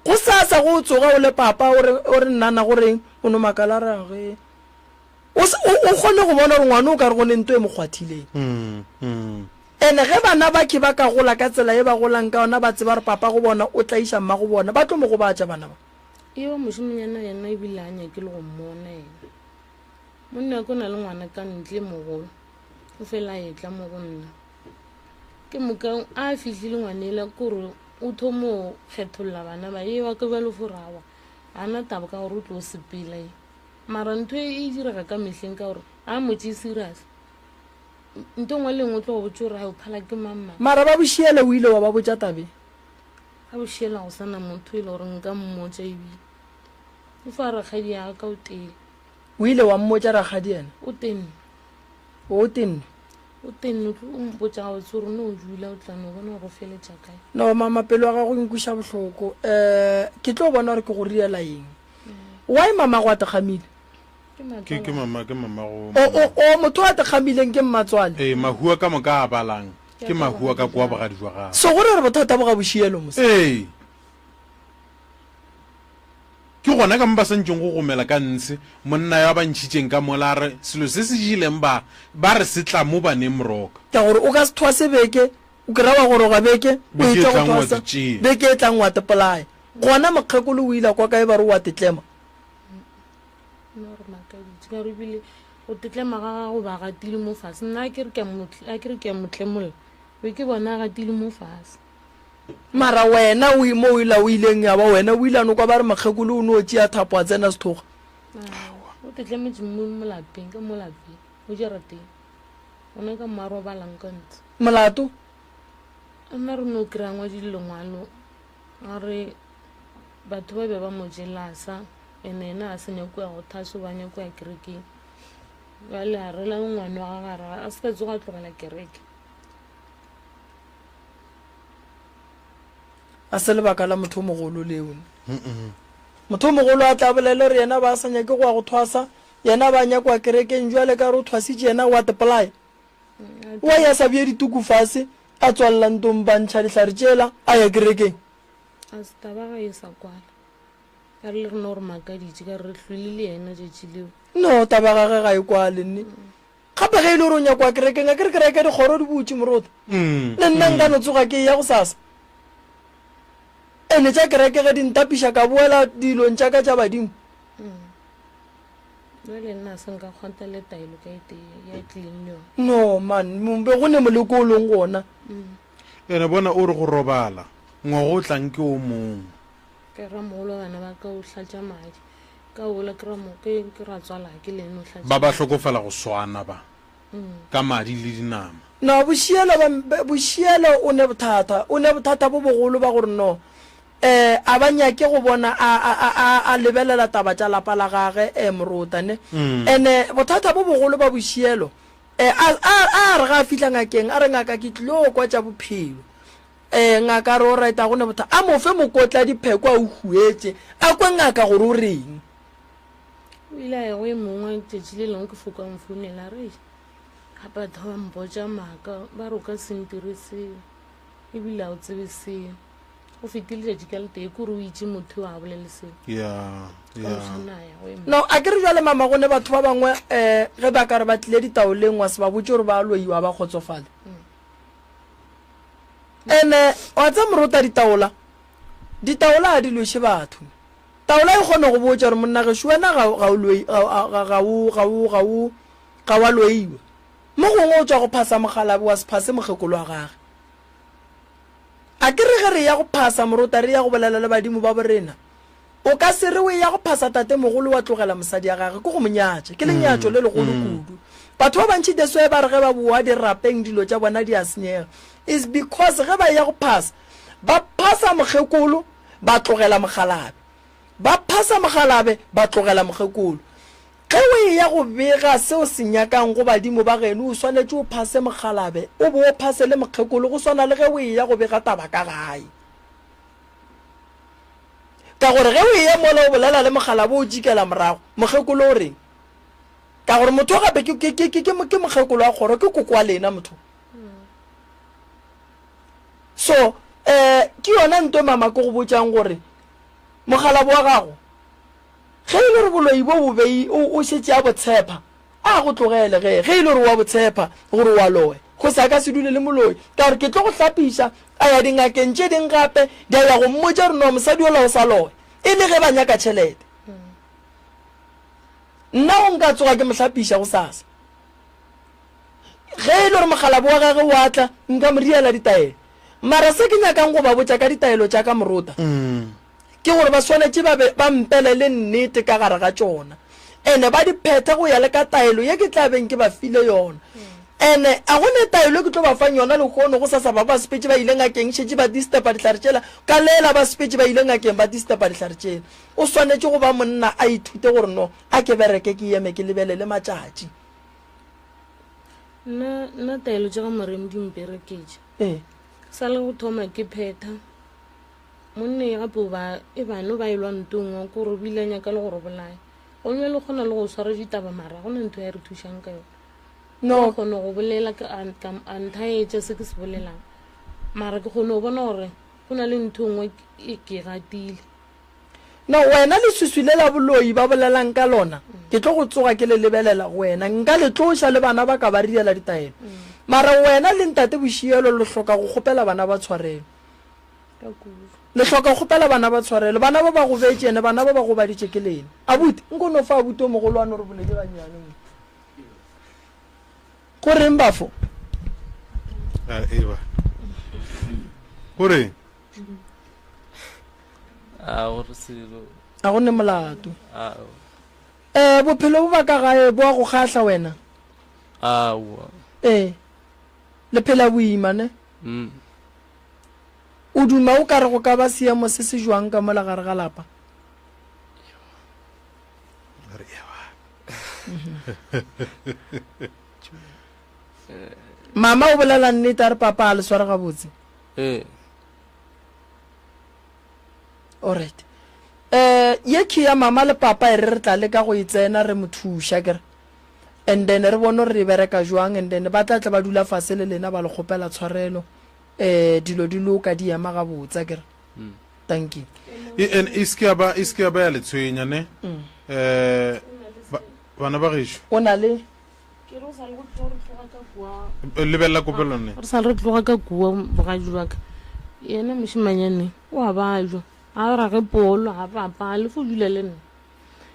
Speaker 1: go sasa go o tsoga o le papa o re o re nnana go reng o no makala ra ge O, o, o kgone go bona gore ngwana o ka re go ne nto e mo kgwathileng.
Speaker 2: Mm, mm.
Speaker 1: Ene ge bana ba ke ba ka gola ka tsela ye ba golang ka yona, ba tseba gore papa go bona o tlaiša mma go bona, ba tlo mo gobatša bana ba.
Speaker 5: Eo mošemanyana yena ebile a nyake le go mmona yena. Monna wa ka o na le ngwana ka ntle mogolo, o fela a etla mo go nna. Ke moka a fihlile ngwana ela kore o thomo kgetholla bana ba ye wa ka bjalo fo rawa. A na taba ka gore o tlo sepela ye. Mara ntho e e direga ka mehleng ka gore a mo tšee serious. Ntho e nngwe le nngwe o tlo go botša gore hai o phala ke mang mang.
Speaker 1: Mara ba bošiela o ile wa ba botša tabe?
Speaker 5: Ba bošiela go sa na motho e le gore nka mmotša ebile. O fa rakgadi ya ka o tee.
Speaker 1: O ile wa mmotša rakgadi yena?
Speaker 5: O tenne.
Speaker 1: O tenne?
Speaker 5: O tenne o tlo o mpotša gabotse gore no dula o tla no bona gore o feletša kae.
Speaker 1: No mama pelo ya gago e nkweša bohloko. Um ke tlo bona gore ke go riela eng. Why mama go a tekgamile?
Speaker 2: Ke ke mama ke mama go.
Speaker 1: O o o motho a tekgamileng ke mmatswale.
Speaker 2: Ee mahua ka moka a balang ke mahua ka kwa bogadi jwa gagwe.
Speaker 1: So go re re bothata bo ga bošielo mos.
Speaker 2: Ee. Ke gona ka mo ba santšeng go gomela ka ntshe monna yo a ba ntšhitšeng ka mola a re selo se se jeleng ba ba re se tla mo baneng moroka.
Speaker 1: Ka gore o ka se thwase beke o kry-a wa goroga beke o
Speaker 2: Beke e
Speaker 1: etla go
Speaker 2: tlang wa
Speaker 1: thwasa
Speaker 2: di tšea.
Speaker 1: beke e tlang wa tepolaya. Gona mokgekolo o ile a kwa kae ba re o a tetlema?
Speaker 5: Nna gore makaditše ka gore ebile go tetlema ga gago ba gatile mo fase nna a ke re ke a mo a ke re ke a mo tlemolla be ke bona a gatile mo fase.
Speaker 1: Mara wena o mo o ila o ileng ya ba wena o ile a no kwa ba re mokgekolo o no tšea thapo a tsena sethoga.
Speaker 5: Aowa o tetlemetše mo mo lapeng ka mo lapeng mo jarateng gona ka mo a robalang ka ntle.
Speaker 1: Molato?
Speaker 5: Nna re no kry-a ngwadile lengwalo A re batho ba be ba mo jelasa ene yena a se nyako ya go thaswa ba nyako ya kerekeng. Bjale a rela ngwana wa gagwe a re a se ka tsoga a tlogela kereke.
Speaker 1: A se lebaka la motho o mogolo leo. Motho o mogolo a tla bolele gore yena ba sa nyake go ya go thwasa, yena ba nyakwa kerekeng jwale ka re o thwasitše yena wa tepolaya. Wa ya sa bee dituku fase, a tswalela ntong ba ntšha dihlare tšela, a ya kerekeng.
Speaker 5: A se taba ga e sa kwala. Ka re le rena o re makaditše, ka re re hlwele le yena tšatši leo.
Speaker 1: No, taba gage ga e kwale nne. Gape ge e le gore o nyakwa kerekeng, a ke re kereke dikgoro di butše morota. Le nna nka no tsoga ke eya gosasa. Ene tša kereke ge di ntapiša ka boela dilong tša ka tša badimo.
Speaker 5: Bjale nna se nka kgonta le taelo ka e tee ya tlileng le yona.
Speaker 1: No man, be go ne moleko o leng gona.
Speaker 2: Ene bona o re go robala, ngwaga o tlang ke o mongwe.
Speaker 5: Ke ramogolo wa bana ba ka o hlatša madi. Ka ola ke ramo ke ke ratswala ke le ene o hlatša.
Speaker 2: Ba ba hlokofala go swana ba, ka madi le dinama.
Speaker 1: No, Bošielo ba, Bošielo o ne bothata, o ne bothata bo bogolo ba gore no. Eh, a ba nyake go bona a, a, a, a, a lebelela taba tša lapa la gage, eh, morota, ne. Ene bothata bo bogolo ba bošielo, eh, a, a, a re ga a fihla ngakeng, a re, Ngaka, ke tlilo kwa tša bophelo. Eh, ngaka a re, Alright, a go ne bothata. A mo fe mokotla dipheko a o huetše, a kwe ngaka gore o reng.
Speaker 5: O ile a ya go e mongwe tšatši le lengwe ke foko a mfounela a re, Eish, gape batho ba mpotša maaka, ba re o ka se ntire seo, ebile ga o tsebe seo. Go fetile letšatši ka letee, kore o itše motho yo a bolele seo.
Speaker 2: Ya,
Speaker 5: Ka
Speaker 2: ya.
Speaker 5: moswana a ya go e mongwe.
Speaker 1: No, a ke re bjale mama go ne batho ba bangwe um ge ba ka re ba tlile ditaoleng wa se ba botše gore ba loiwa ba kgotsofale. Ene wa tseba morota ditaola, ditaola ga di lweše batho. Taola e kgona go botša gore monna gešo wena ga ga o loi ga ga ga o ga o ga o ga wa loiwa. Mo gongwe o tšwa go phasa mokgalabje wa se phase mokgekolo wa gage. A ke re ge re eya go phasa morota re eya go bolela le badimo ba borena? O ka se re o eya go phasa tatemogolo wa tlogela mosadi ya gage, ke go mo nyatša. Ke lenyatšo le legolo kudu. Batho ba bantši that's why ba re ge ba bowa dirapeng dilo tša bona di a senyega. Is because ge ba eya go phasa, ba phasa mokgekolo ba tlogela mokgalabje. Ba phasa mokgalabje ba tlogela mokgekolo. Ge o eya go bega se o se nyakang go badimo ba geno, o swanetše o phase mokgalabje, o be o phase le mokgekolo, go swana le ge o eya go bega taba ka gae. Ka gore ge o eya mola o bolela le mokgalabje o jikela morago, mokgekolo o reng? Ka gore motho gape ke, ke, ke, ke, ke, ke mokgekolo wa kgoro, ke koko wa lena motho. So, eh, ke yona nto mama ke go botšang gore mokgalabje wa gago, Ge e le gore boloi bo bo bei o, o šetše a bo tshepa, a go tlogele ge, ge e le gore o a bo tshepa gore o a loya. Go se a ka se dule le moloi, ka gore ke tlo go hlapiša. A ya dingakeng tše ding gape, di a ya go mmotša gore no mosadi yola o sa loya, e le ge ba nyaka tšhelete. Nna go nka tsoga ke mo hlapiša gosasa. Ge e le gore mokgalabo wa gage o a tla, nka mo riela ditaelo. Mara se ke nyakang go ba botša ka ditaelo tša ka morota, ke gore ba swanetše ba be ba mpelele nnete ka gare ga tšona, ene ba di phethe go ya le ka taelo ye ke tla beng ke ba file yona. Ene a go ne taelo e ke tlo ba fang yona lehono, gosasa ba ba sepetše ba ile ngakeng, šetše ba disturba dihlare tšela, ka lela ba sepetše ba ile ngakeng ba disturba dihlare tšela. O swanetše go ba monna a ithute gore no, a ke bereke ke eme ke lebelele matšatši.
Speaker 5: Nna, nna taelo tša ga Moremi di mpereketše.
Speaker 1: Ee.
Speaker 5: Sa le go thoma ke phetha. Monna e gape o ba e bano ba elwa ntong wa kore o bile a nyaka le go re bolaya. Gomme le kgona le go swara ditaba mara go na ntho ya re thušang ka yona.
Speaker 1: No.
Speaker 5: Ke kgone go bolela ke a a nthaetša se ke se bolelang. Mara ke kgone go bona gore go na le ntho nngwe e ke e gatile.
Speaker 1: No, wena leswiswi le la boloi ba bolelang ka lona, ke tlo go tsoga ke le lebelela go wena. Nka le tloša le bana ba ka ba riela ditaelo. Mara wena le ntate Bošielo le hloka go kgopela bana ba tshwarelo. Le hloka go kgopela bana ba tshwarelo. Bana ba ba gobetše ene bana ba ba gobaditše ke lena. Abuti, nko no fa abuti o mogolo a no re boledi gannyane mo. Go reng bafo?
Speaker 2: A eba. Go reng?
Speaker 6: A go re selo.
Speaker 1: A go ne molato.
Speaker 6: A.
Speaker 1: Eh, bophelo bo ba ka gae bo a go kgahla wena?
Speaker 6: Aowa.
Speaker 1: Eh. Le phela boima ne?
Speaker 6: Mm.
Speaker 1: O duma o ka re go ka ba seemo se se jwang ka mola gare ga lapa? Mama o bolela nnete a re papa a le sware gabotse.
Speaker 6: Ee.
Speaker 1: Alright. Eh ye ke ya mama le papa e re re tla leka go e tsena re mo thuša ke re. And then re bone gore re bereka jwang and then ba tla tla ba dula fase le lena ba le kgopela tshwarelo. Eh dilo di loka di ema gabotse akere. Thank you.
Speaker 2: E, and e se ke ya ba e se ke ya ba ya le tshwenya ne eh ba- bana ba gešo
Speaker 1: O na le
Speaker 5: Ke re o sa le go tloga re tloga ka kua.
Speaker 2: Eh, lebelela kopelo ne
Speaker 5: Re sa le re tloga ka kua bogadi jwa ka. Yena mošemanyane o a bajwa. Ga a rage polo, ga a bapale, fo dula le nna.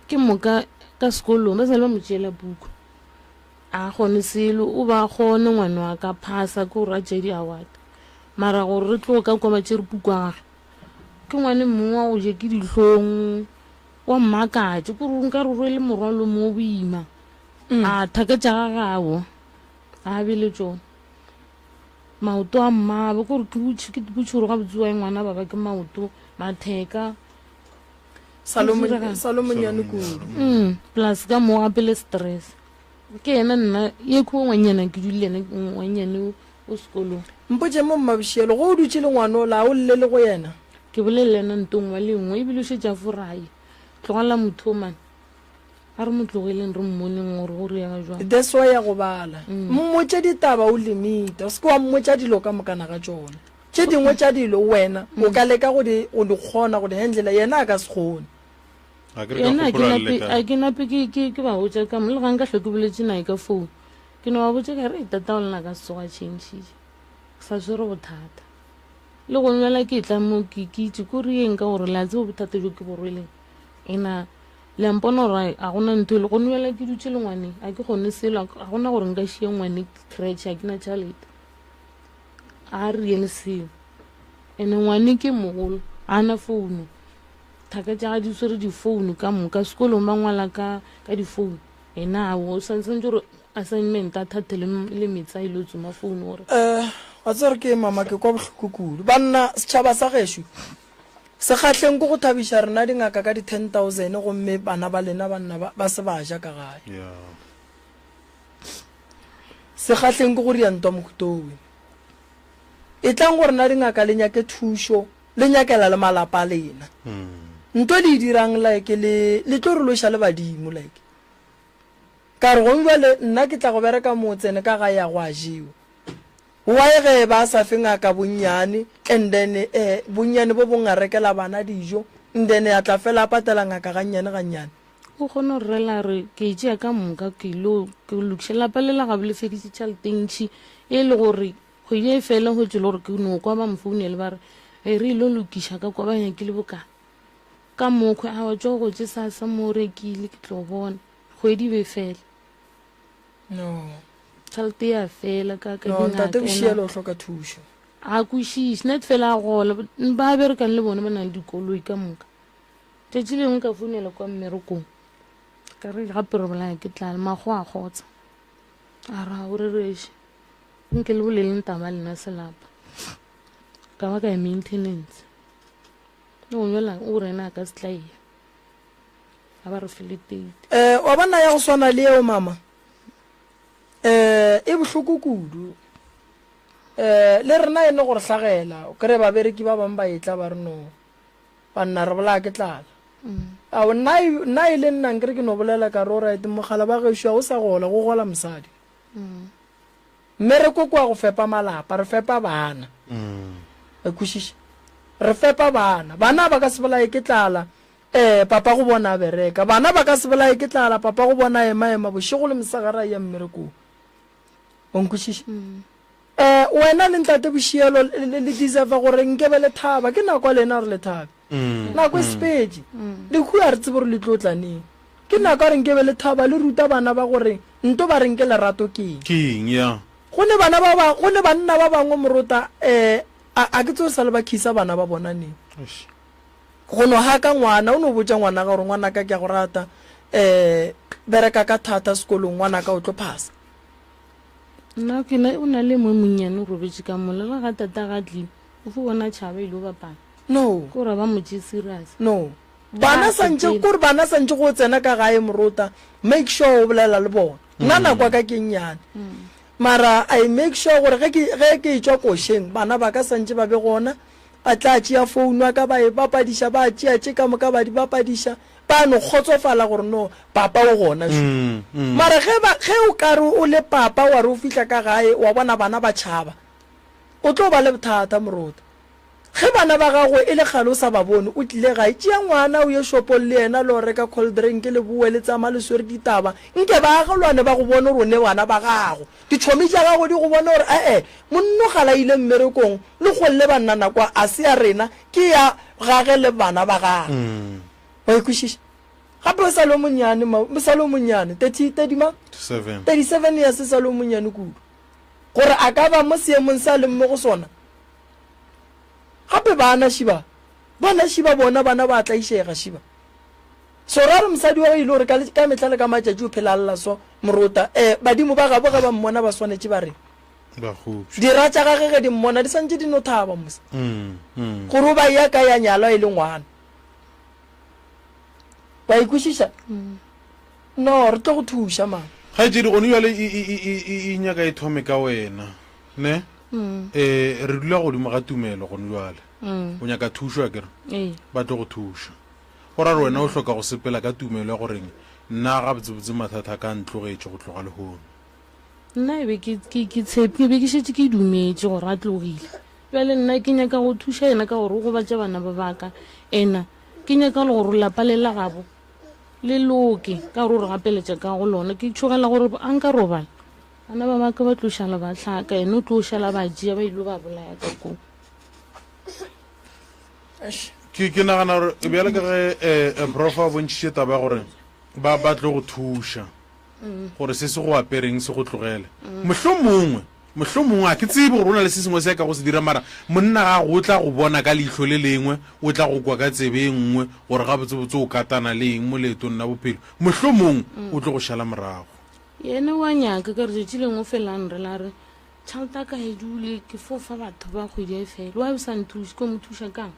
Speaker 5: Ke moka ka sekolong ba sa le ba mo tšeela buku. A kgone selo, o ba kgone ngwana wa ka phasa ke gore a tšee di-award. Mara gore re tloge ka kwa ba tšere puku ya gage, ke ngwane mongwe wa go je ke dihlong, wa mmakatša, ke gore nka re o rwele morwalo mo boima. A thaka tša gagago, a be le tšona. Maoto a mmaba, ke gore ke botše gore gabotse wa ngwana baba ke maoto. Matheka.
Speaker 1: Sa le monnyane kudu.
Speaker 5: Mm, plus ka mo gape le stress. Ke yena nna ye kho ngwanyana ke dule le yena ngwanyane o sekolong.
Speaker 1: Mpotše mo Mmabošielo, go o dutše le ngwana ola, a o llele go yena?
Speaker 5: Ke bolele le yena nto nngwe le nngwe ebile o šetše a foraye. Tlogela motho o man. A re mo tlogeleng re mmoneng gore go riega jwang.
Speaker 1: That's why ya go bala. Mmotše ditaba o limite, o se ke wa mmotša dilo ka mokana ga tšona. Tše dingwe tša dilo wena o ka leka go di go di kgona go di handlela, yena a ka se kgone.
Speaker 2: A ke re ka
Speaker 5: Yena a ke
Speaker 2: gopola
Speaker 5: nape
Speaker 2: le ka.
Speaker 5: a ke nape ke ke ke ba botša ka mo le ga nka hlwe ke boletše naye ka phone. Ke no ba botša ka re tata o lena ka se tsoga tšhentšhitše. Ke sa swere bothata. Le go nwela ke tla mo ke ke itše ko rieng ka gore le a tseba bothata bjo ke bo rweleng. Ena le a mpona gore a gona ntho e le go nwela ke dutše le ngwaneng a ke kgone selo a gona gore nka šia ngwane creche a ke na tšhalete. A re yene selo. Ene ngwane ke mogolo ga ana founu. Thaka tša ga di swere difounu ka moka sekolong ba ngwala ka ka difounu. Ena a o santse gore assignment a thathe le le metsa ile tsoma founu gore.
Speaker 1: Eh, wa tseba gore ke mama ke kwa bohloko kudu. Banna setšhaba sa gešo se kgahleng ke go thabiša rena dingaka ka di 10000 gomme bana ba lena banna ba ba se ba ja ka gae.
Speaker 2: Yeah.
Speaker 1: Se kgahleng ke go ria ntwa mohutowe. Etlang go rena dingaka le nyake thušo le nyakela le malapa a lena. Nto le e dirang like le le tlo re loša le badimo like. Ka re gong jwale nna ke tla go bereka motsene ka gae ya go a jewa. Why ge ba sa fe ngaka bonnyane and then eh bonnyane bo bong a rekela bana dijo and then a tla fela a patela ngaka gannyane gannyane.
Speaker 5: O kgone go rela re ke e tšea ka moka ke ilo ke lokiša lapa le la gabo le feditše tšhelete e ntšhi e le gore kgwedi e fele go tšwele gore ke no kwa ba mfounele ba re e re ilo lokiša ka kwa ba nyakile bokana ka mokgwe a wa tšwa go tše sa sa mo rekile ke tlo bona kgwedi be fele
Speaker 1: No.
Speaker 5: Tšhelete ya fela ka ka
Speaker 1: No, ntate Bošielo o hloka thušo.
Speaker 5: A kwešiše, net fela a gola. Ba berekang le bone ba na le dikoloi ka moka. Tšatši lengwe ka founela kwa mmerekong. Ka re gape re bolaya ke tlala, mago a kgotsa. A ra o rereše. Nke le boleleng taba lena selapa. Ka ba ka ya maintenance. O nywela o rena a ka se tla ya. A ba re fele date.
Speaker 1: Eh, wa bona ya go swana le yeo mama. Eh, e bohloko kudu. Eh, le rena e ne gore hlagela. O kry babereki ba bang ba etla ba re no. Banna re bolaya ke tlala. Ao nna nna e le nna nkere ke no bolela ka re alright mogala ba gešo a o sa gola go gola mosadi. Mmereko ke wa go fepa malapa, re fepa bana. E kwešiša? Re fepa bana. Bana ba ka se bolaye ke tlala, eh, papa go bona a bereka. Bana ba ka se bolaye ke tlala, papa go bona a ema-ema bošego le mosegare a eya mmerekong. O nkwešiša? Eh, wena le ntate Bošielo le, le deserve gore nkebe le thaba. Ke nako ya lena gore le thabe. Nako e sepetše. Lehu ga re tsebe gore le tlo tla neng. Ke nako ya gore nkebe le thaba le ruta bana ba gore nto ba reng ke lerato ke eng.
Speaker 2: Ke eng, ya.
Speaker 1: Go ne bana ba ba, go ne banna ba bangwe morota, eh, a, a ke tsebe sa le ba khisa bana ba bona neng.
Speaker 2: Eish.
Speaker 1: Go no haka ngwana, o no botša ngwana ga gore ngwanaka ke a go rata, eh, bereka ka thata sekolong ngwanaka o tlo phasa.
Speaker 5: Nna ke na o na le mo monnyane o robetše ka mola le ga tata ga tlile o fo bona tšhaba ile o bapala.
Speaker 1: No.
Speaker 5: Ke gore ba mo tše serious.
Speaker 1: No. Bana santše kore bana santše go tsena ka gae morota make sure o bolela le bona. Nna nako ya ka ke nnyane. Mara I make sure gore ge ke ge ke etšwa košeng bana ba ka santše ba be gona ba tla tšea phone ya ka ba e bapadiša ba tšea tše ka moka ba di bapadiša ba no kgotsofala gore no papa o gona šo mm, mm. mara ge ba ge o ka re o le papa wa re o fihla ka gae wa bona bana ba tšhaba o tlo ba le bothata morota ge bana ba gago e le kgale o sa ba bone o tlile gae tšea ngwana o ye shopong le yena le o reka cold drink le boe le tsama le swere ditaba nke baagelwane ba go bone gore o ne bana ba gago ditšhomi tša gago di go bone gore ee monno gala ile mmerekong le golle banna nako a se ya rena ke ya gage le bana ba gage mm. Wa e kwešiša? Gape o sa le o monnyane, ma, o sa le o monnyane, 30, 30 ma? 37 years e sa le o monnyane kudu. Gore a ka ba mo seemong se a leng mo go sona. Gape bana šiba, bana šiba bona bana ba tlaišega šiba. So ra re mosadi wa ile gore ka, ka mehla le ka matšatši o phela a lla so, morota, eh, badimo ba gabo ge ba mmona ba swanetše ba re. Dira tša gage ge di mmona di santše di no thaba mos. Gore o ba ya ka ya nyalwa e le ngwana. Wa e kwešiša? No, re tlo go thuša mama.
Speaker 2: Kgaetšedi, gone bjale e, e, e, e, e, e nyaka e thome ka wena, ne? Eh, re dula godimo ga tumelo gone bjale. O nyaka thušo, akere?
Speaker 5: Ee.
Speaker 2: Ba tlo go thuša. Go ra gore wena o hloka go sepela ka tumelo ya goreng nna gabotsebotse mathata a ka a ntlogetše go tloga lehono.
Speaker 5: Nna e be ke, ke, ke tshepe, ke be ke šetše ke dumetše gore a tlogile. Bjale nna ke nyaka go thuša yena ka gore o gobatša bana ba baka. Ena ke nyaka le gore lapa le la gabo le loke ka gore o re gapeletša ka go lona. Ke tšhogela gore a nka robala bana ba baka ba tlo šala ba hlaka, yena o tlo šala ba tšea ba ilo ba bolaya ka koo.
Speaker 2: Ke, ke nagana gore bjale ka ge eh, prof a bontšhitše taba ya gore ba, ba tlo go thuša gore se se go apereng se go tlogele. Mohlomongwe, mohlomongwe, ga ke tsebe gore o na le se sengwe se a ka go se dira, mara monna gago o tla go bona ka leihlo le lengwe, o tla go kwa ka tsebe e nngwe gore gabotsebotse o katana le eng mo leetong la bophelo. Mohlomongwe o tlo go šala morago.
Speaker 5: Yena o a nyaka, ka re tšatši lengwe o fela a nrela a re, Tšhelete ya ka e dule, ke fo fa batho ba kgwedi e fele. Why o sa nthuše? Ke o mo thuša kang?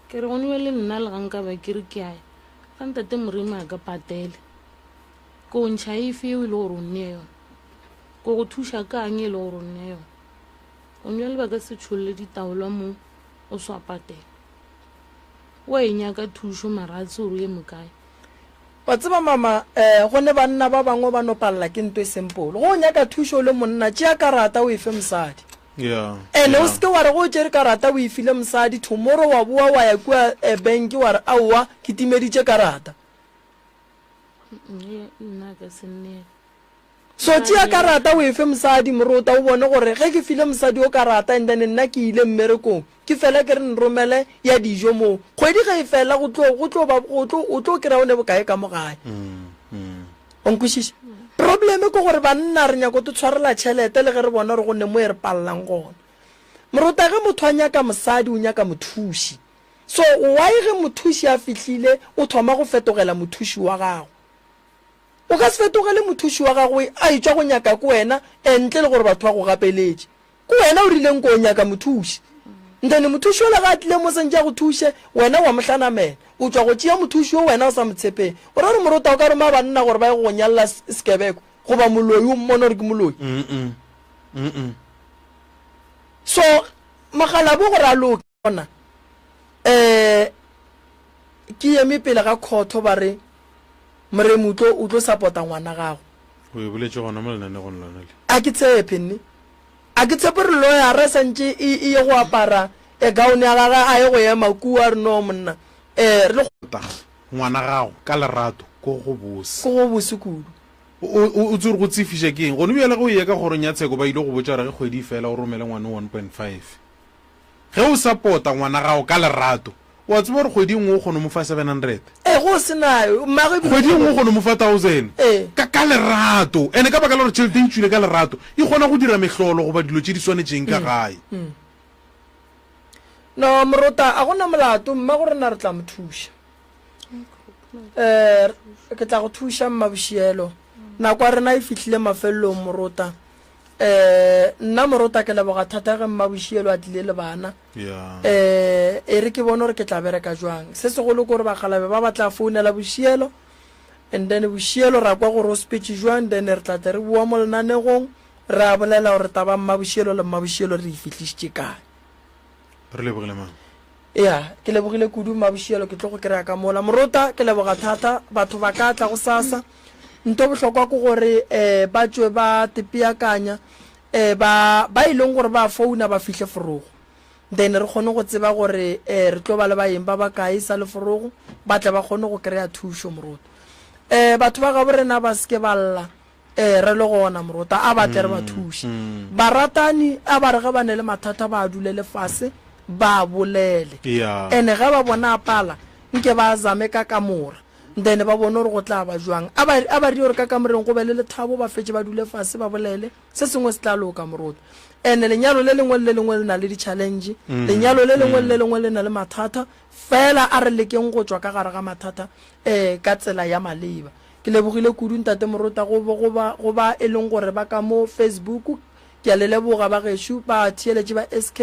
Speaker 5: Ke re gone bjale nna le ga nka ba ke re ke a ya, ga ntate Moremi a ka patele. Ko ntšha efe eo e le gore o nnea yona? Ko go thuša kang e le gore o nnea yona? Gone bjale ba ka se tšholle ditaola mo o swa patela. O a e nyaka thušo mara a tse gore o ye mokae.
Speaker 1: Wa tseba mama, eh, go ne banna ba bangwe ba no palela ke nto e simple. Go o nyaka thušo o le monna, tšea karata o e fe mosadi.
Speaker 2: Yeah,
Speaker 1: Ene o
Speaker 2: yeah.
Speaker 1: se ke wa re go o tšere karata o e file mosadi, tomorrow wa boa wa ya kua eh, bank wa re aowa ke timeditše karata.
Speaker 5: Nna ka se nne.
Speaker 1: So tšea karata o e fe mosadi morota o bone gore ge ke file mosadi o karata and then nna ke ile mmerekong ke fela ke re nromele ya dijo moo kgwedi ge e fela go tlo go tlo ba go tlo o tlo kry-a o ne bokae ka mo gae. O nkwešiša? Problem ke gore banna re nyako te tshwarela tšhelete le ge re bona gore go ne mo e re palelang gona. Morota ge motho a nyaka mosadi o nyaka mothuši. So why ge mothuši a fihlile o thoma go fetogela mothuši wa gago? O ka se fetogele mothuši wa gago a etšwa go nyaka ke wena ntle le gore batho ba go gapeletše. Ke wena o rileng ko o nyaka mothuši. Then mothuši yola ge a tlile mo sentše a go thuše, wena wa mo hlanamela. O tšwa go tšea mothuši yo wena o sa mo tshepeng. O ra gore morota o ka roma banna gore ba ye go go nyalela sekebekwa goba moloi o mmone gore ke moloi? So mokgalabje gore a loke. Bona, eh, ke eme pele ga khotho ba re, Moremi o tlo, o tlo sapota ngwana gago.
Speaker 2: O e boletše gona mo lenanegong lona le.
Speaker 1: A ke tshepe, nne. A ke tshepe gore loyara e santše e, e ye go apara e gown ya gagwe a ye go ema kua a re, No, monna, eh, re le.
Speaker 2: Rata ngwana gago ka lerato ko go bose.
Speaker 1: Ko go bose kudu.
Speaker 2: O, o, o tsebe gore go tsefiša ke eng. Gone bjale ge o eya ka kgorong ya tsheko ba ile go botša gore ge kgwedi e fela o romele ngwana 1.5. Ge o sa pota ngwana gago ka lerato, o a tseba gore kgwedi e nngwe o kgona go mo fa 700.
Speaker 1: Ee, go se nayo. Mmagwe ebile
Speaker 2: Kgwedi e nngwe o kgona go mo fa 1000.
Speaker 1: Ee.
Speaker 2: Ka, ka lerato. And-e ka baka la gore tšhelete e tšwile ka lerato, e kgona go dira mehlolo goba dilo tše di swanetšeng ka gae.
Speaker 1: No, morota, a go na molato, mmago rena re tla mo thuša. Eh, ke tla go thuša, Mmabošielo. Nako ya rena e fihlile mafelelong, morota. Eh, nna morota ke leboga thata ge Mmabošielo a tlile le bana.
Speaker 2: Yeah.
Speaker 1: Eh, e re ke bone gore ke tla bereka jwang. Se segolo ke gore bakgalabe ba ba tla founela Bošielo and then Bošielo ra kwa gore o sepetše jwang then re tla tle re boa mo lenanegong re a bolela gore taba Mmabošielo le Mmabošielo re e fihlišitše kae.
Speaker 2: Re lebogile mama.
Speaker 1: Ea, ke lebogile kudu Mmabošielo, ke tlo go kry-a ka mola. Morota, ke leboga thata. Batho ba ka tla gosasa. Nto bohlokwa ke gore um ba tšwe ba tepeakanya um ba ba e leng gore ba founa ba fihle forogo. Then re kgone go tseba gore um re tlo ba le baeng ba bakae sa le forogo, ba tle ba kgone go kry-a thušo Morota. Um batho ba gabo rena ba se ke ba lla. Ee, re le gona, morota, a ba tle re ba thuše. Baratani a ba re ge ba ne le mathata ba dulele fase ba bolele. Ene ge ba bona a pala, nke ba zame ka kamora. Then ba bone gore go tla ba jwang. A ba, a ba rie gore ka kamoreng go be le lethabo, ba fetše ba dule fase ba bolele, se sengwe se tla loka, morota. Ene lenyalo le lengwe le le lengwe le na le di-challenge, lenyalo le lengwe le le lengwe le na le mathata, fela a re lekeng go tšwa ka gare ga mathata um ka tsela ya maleba. Ke lebogile kudu Ntate Morota go, go ba, go ba e leng gore ba ka mo Facebook. Ke a le leboga ba gešo ba theeletše ba SK,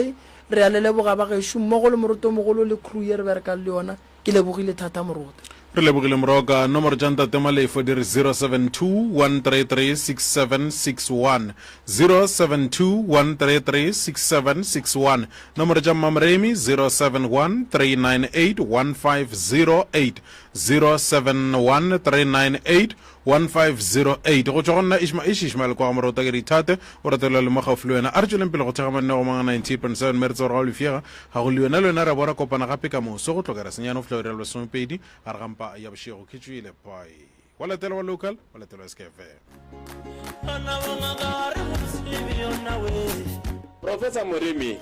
Speaker 1: re a le leboga ba gešo mmogo le morotomogolo le crew ye re berekang le yona. Ke lebogile thata Morota.
Speaker 2: Re lebogile Moroka. Nomoro tša Ntate Malefo di re 072 133 6761, 072 133 6761. Nomoro tša Mmamoremi 071 398 1508, 071 398 1508. Go tšwa go nna Ishma Ish Ishmael kwa ga Morota ke re ithate o rate le le mo gaufi le wena. A re tšweleng pele go thekga mananeo mang a 98.7 mme re tsebe gore ga o lefšega ga go le wena le wena re bo ra kopana gape ka moso go tloga senyane go fihla iri ya lesomepedi gare ga mpa ya bošego. Ke tšwile bye. Wa latela wa local wa latela wa SKFM.
Speaker 7: Professor Moremi.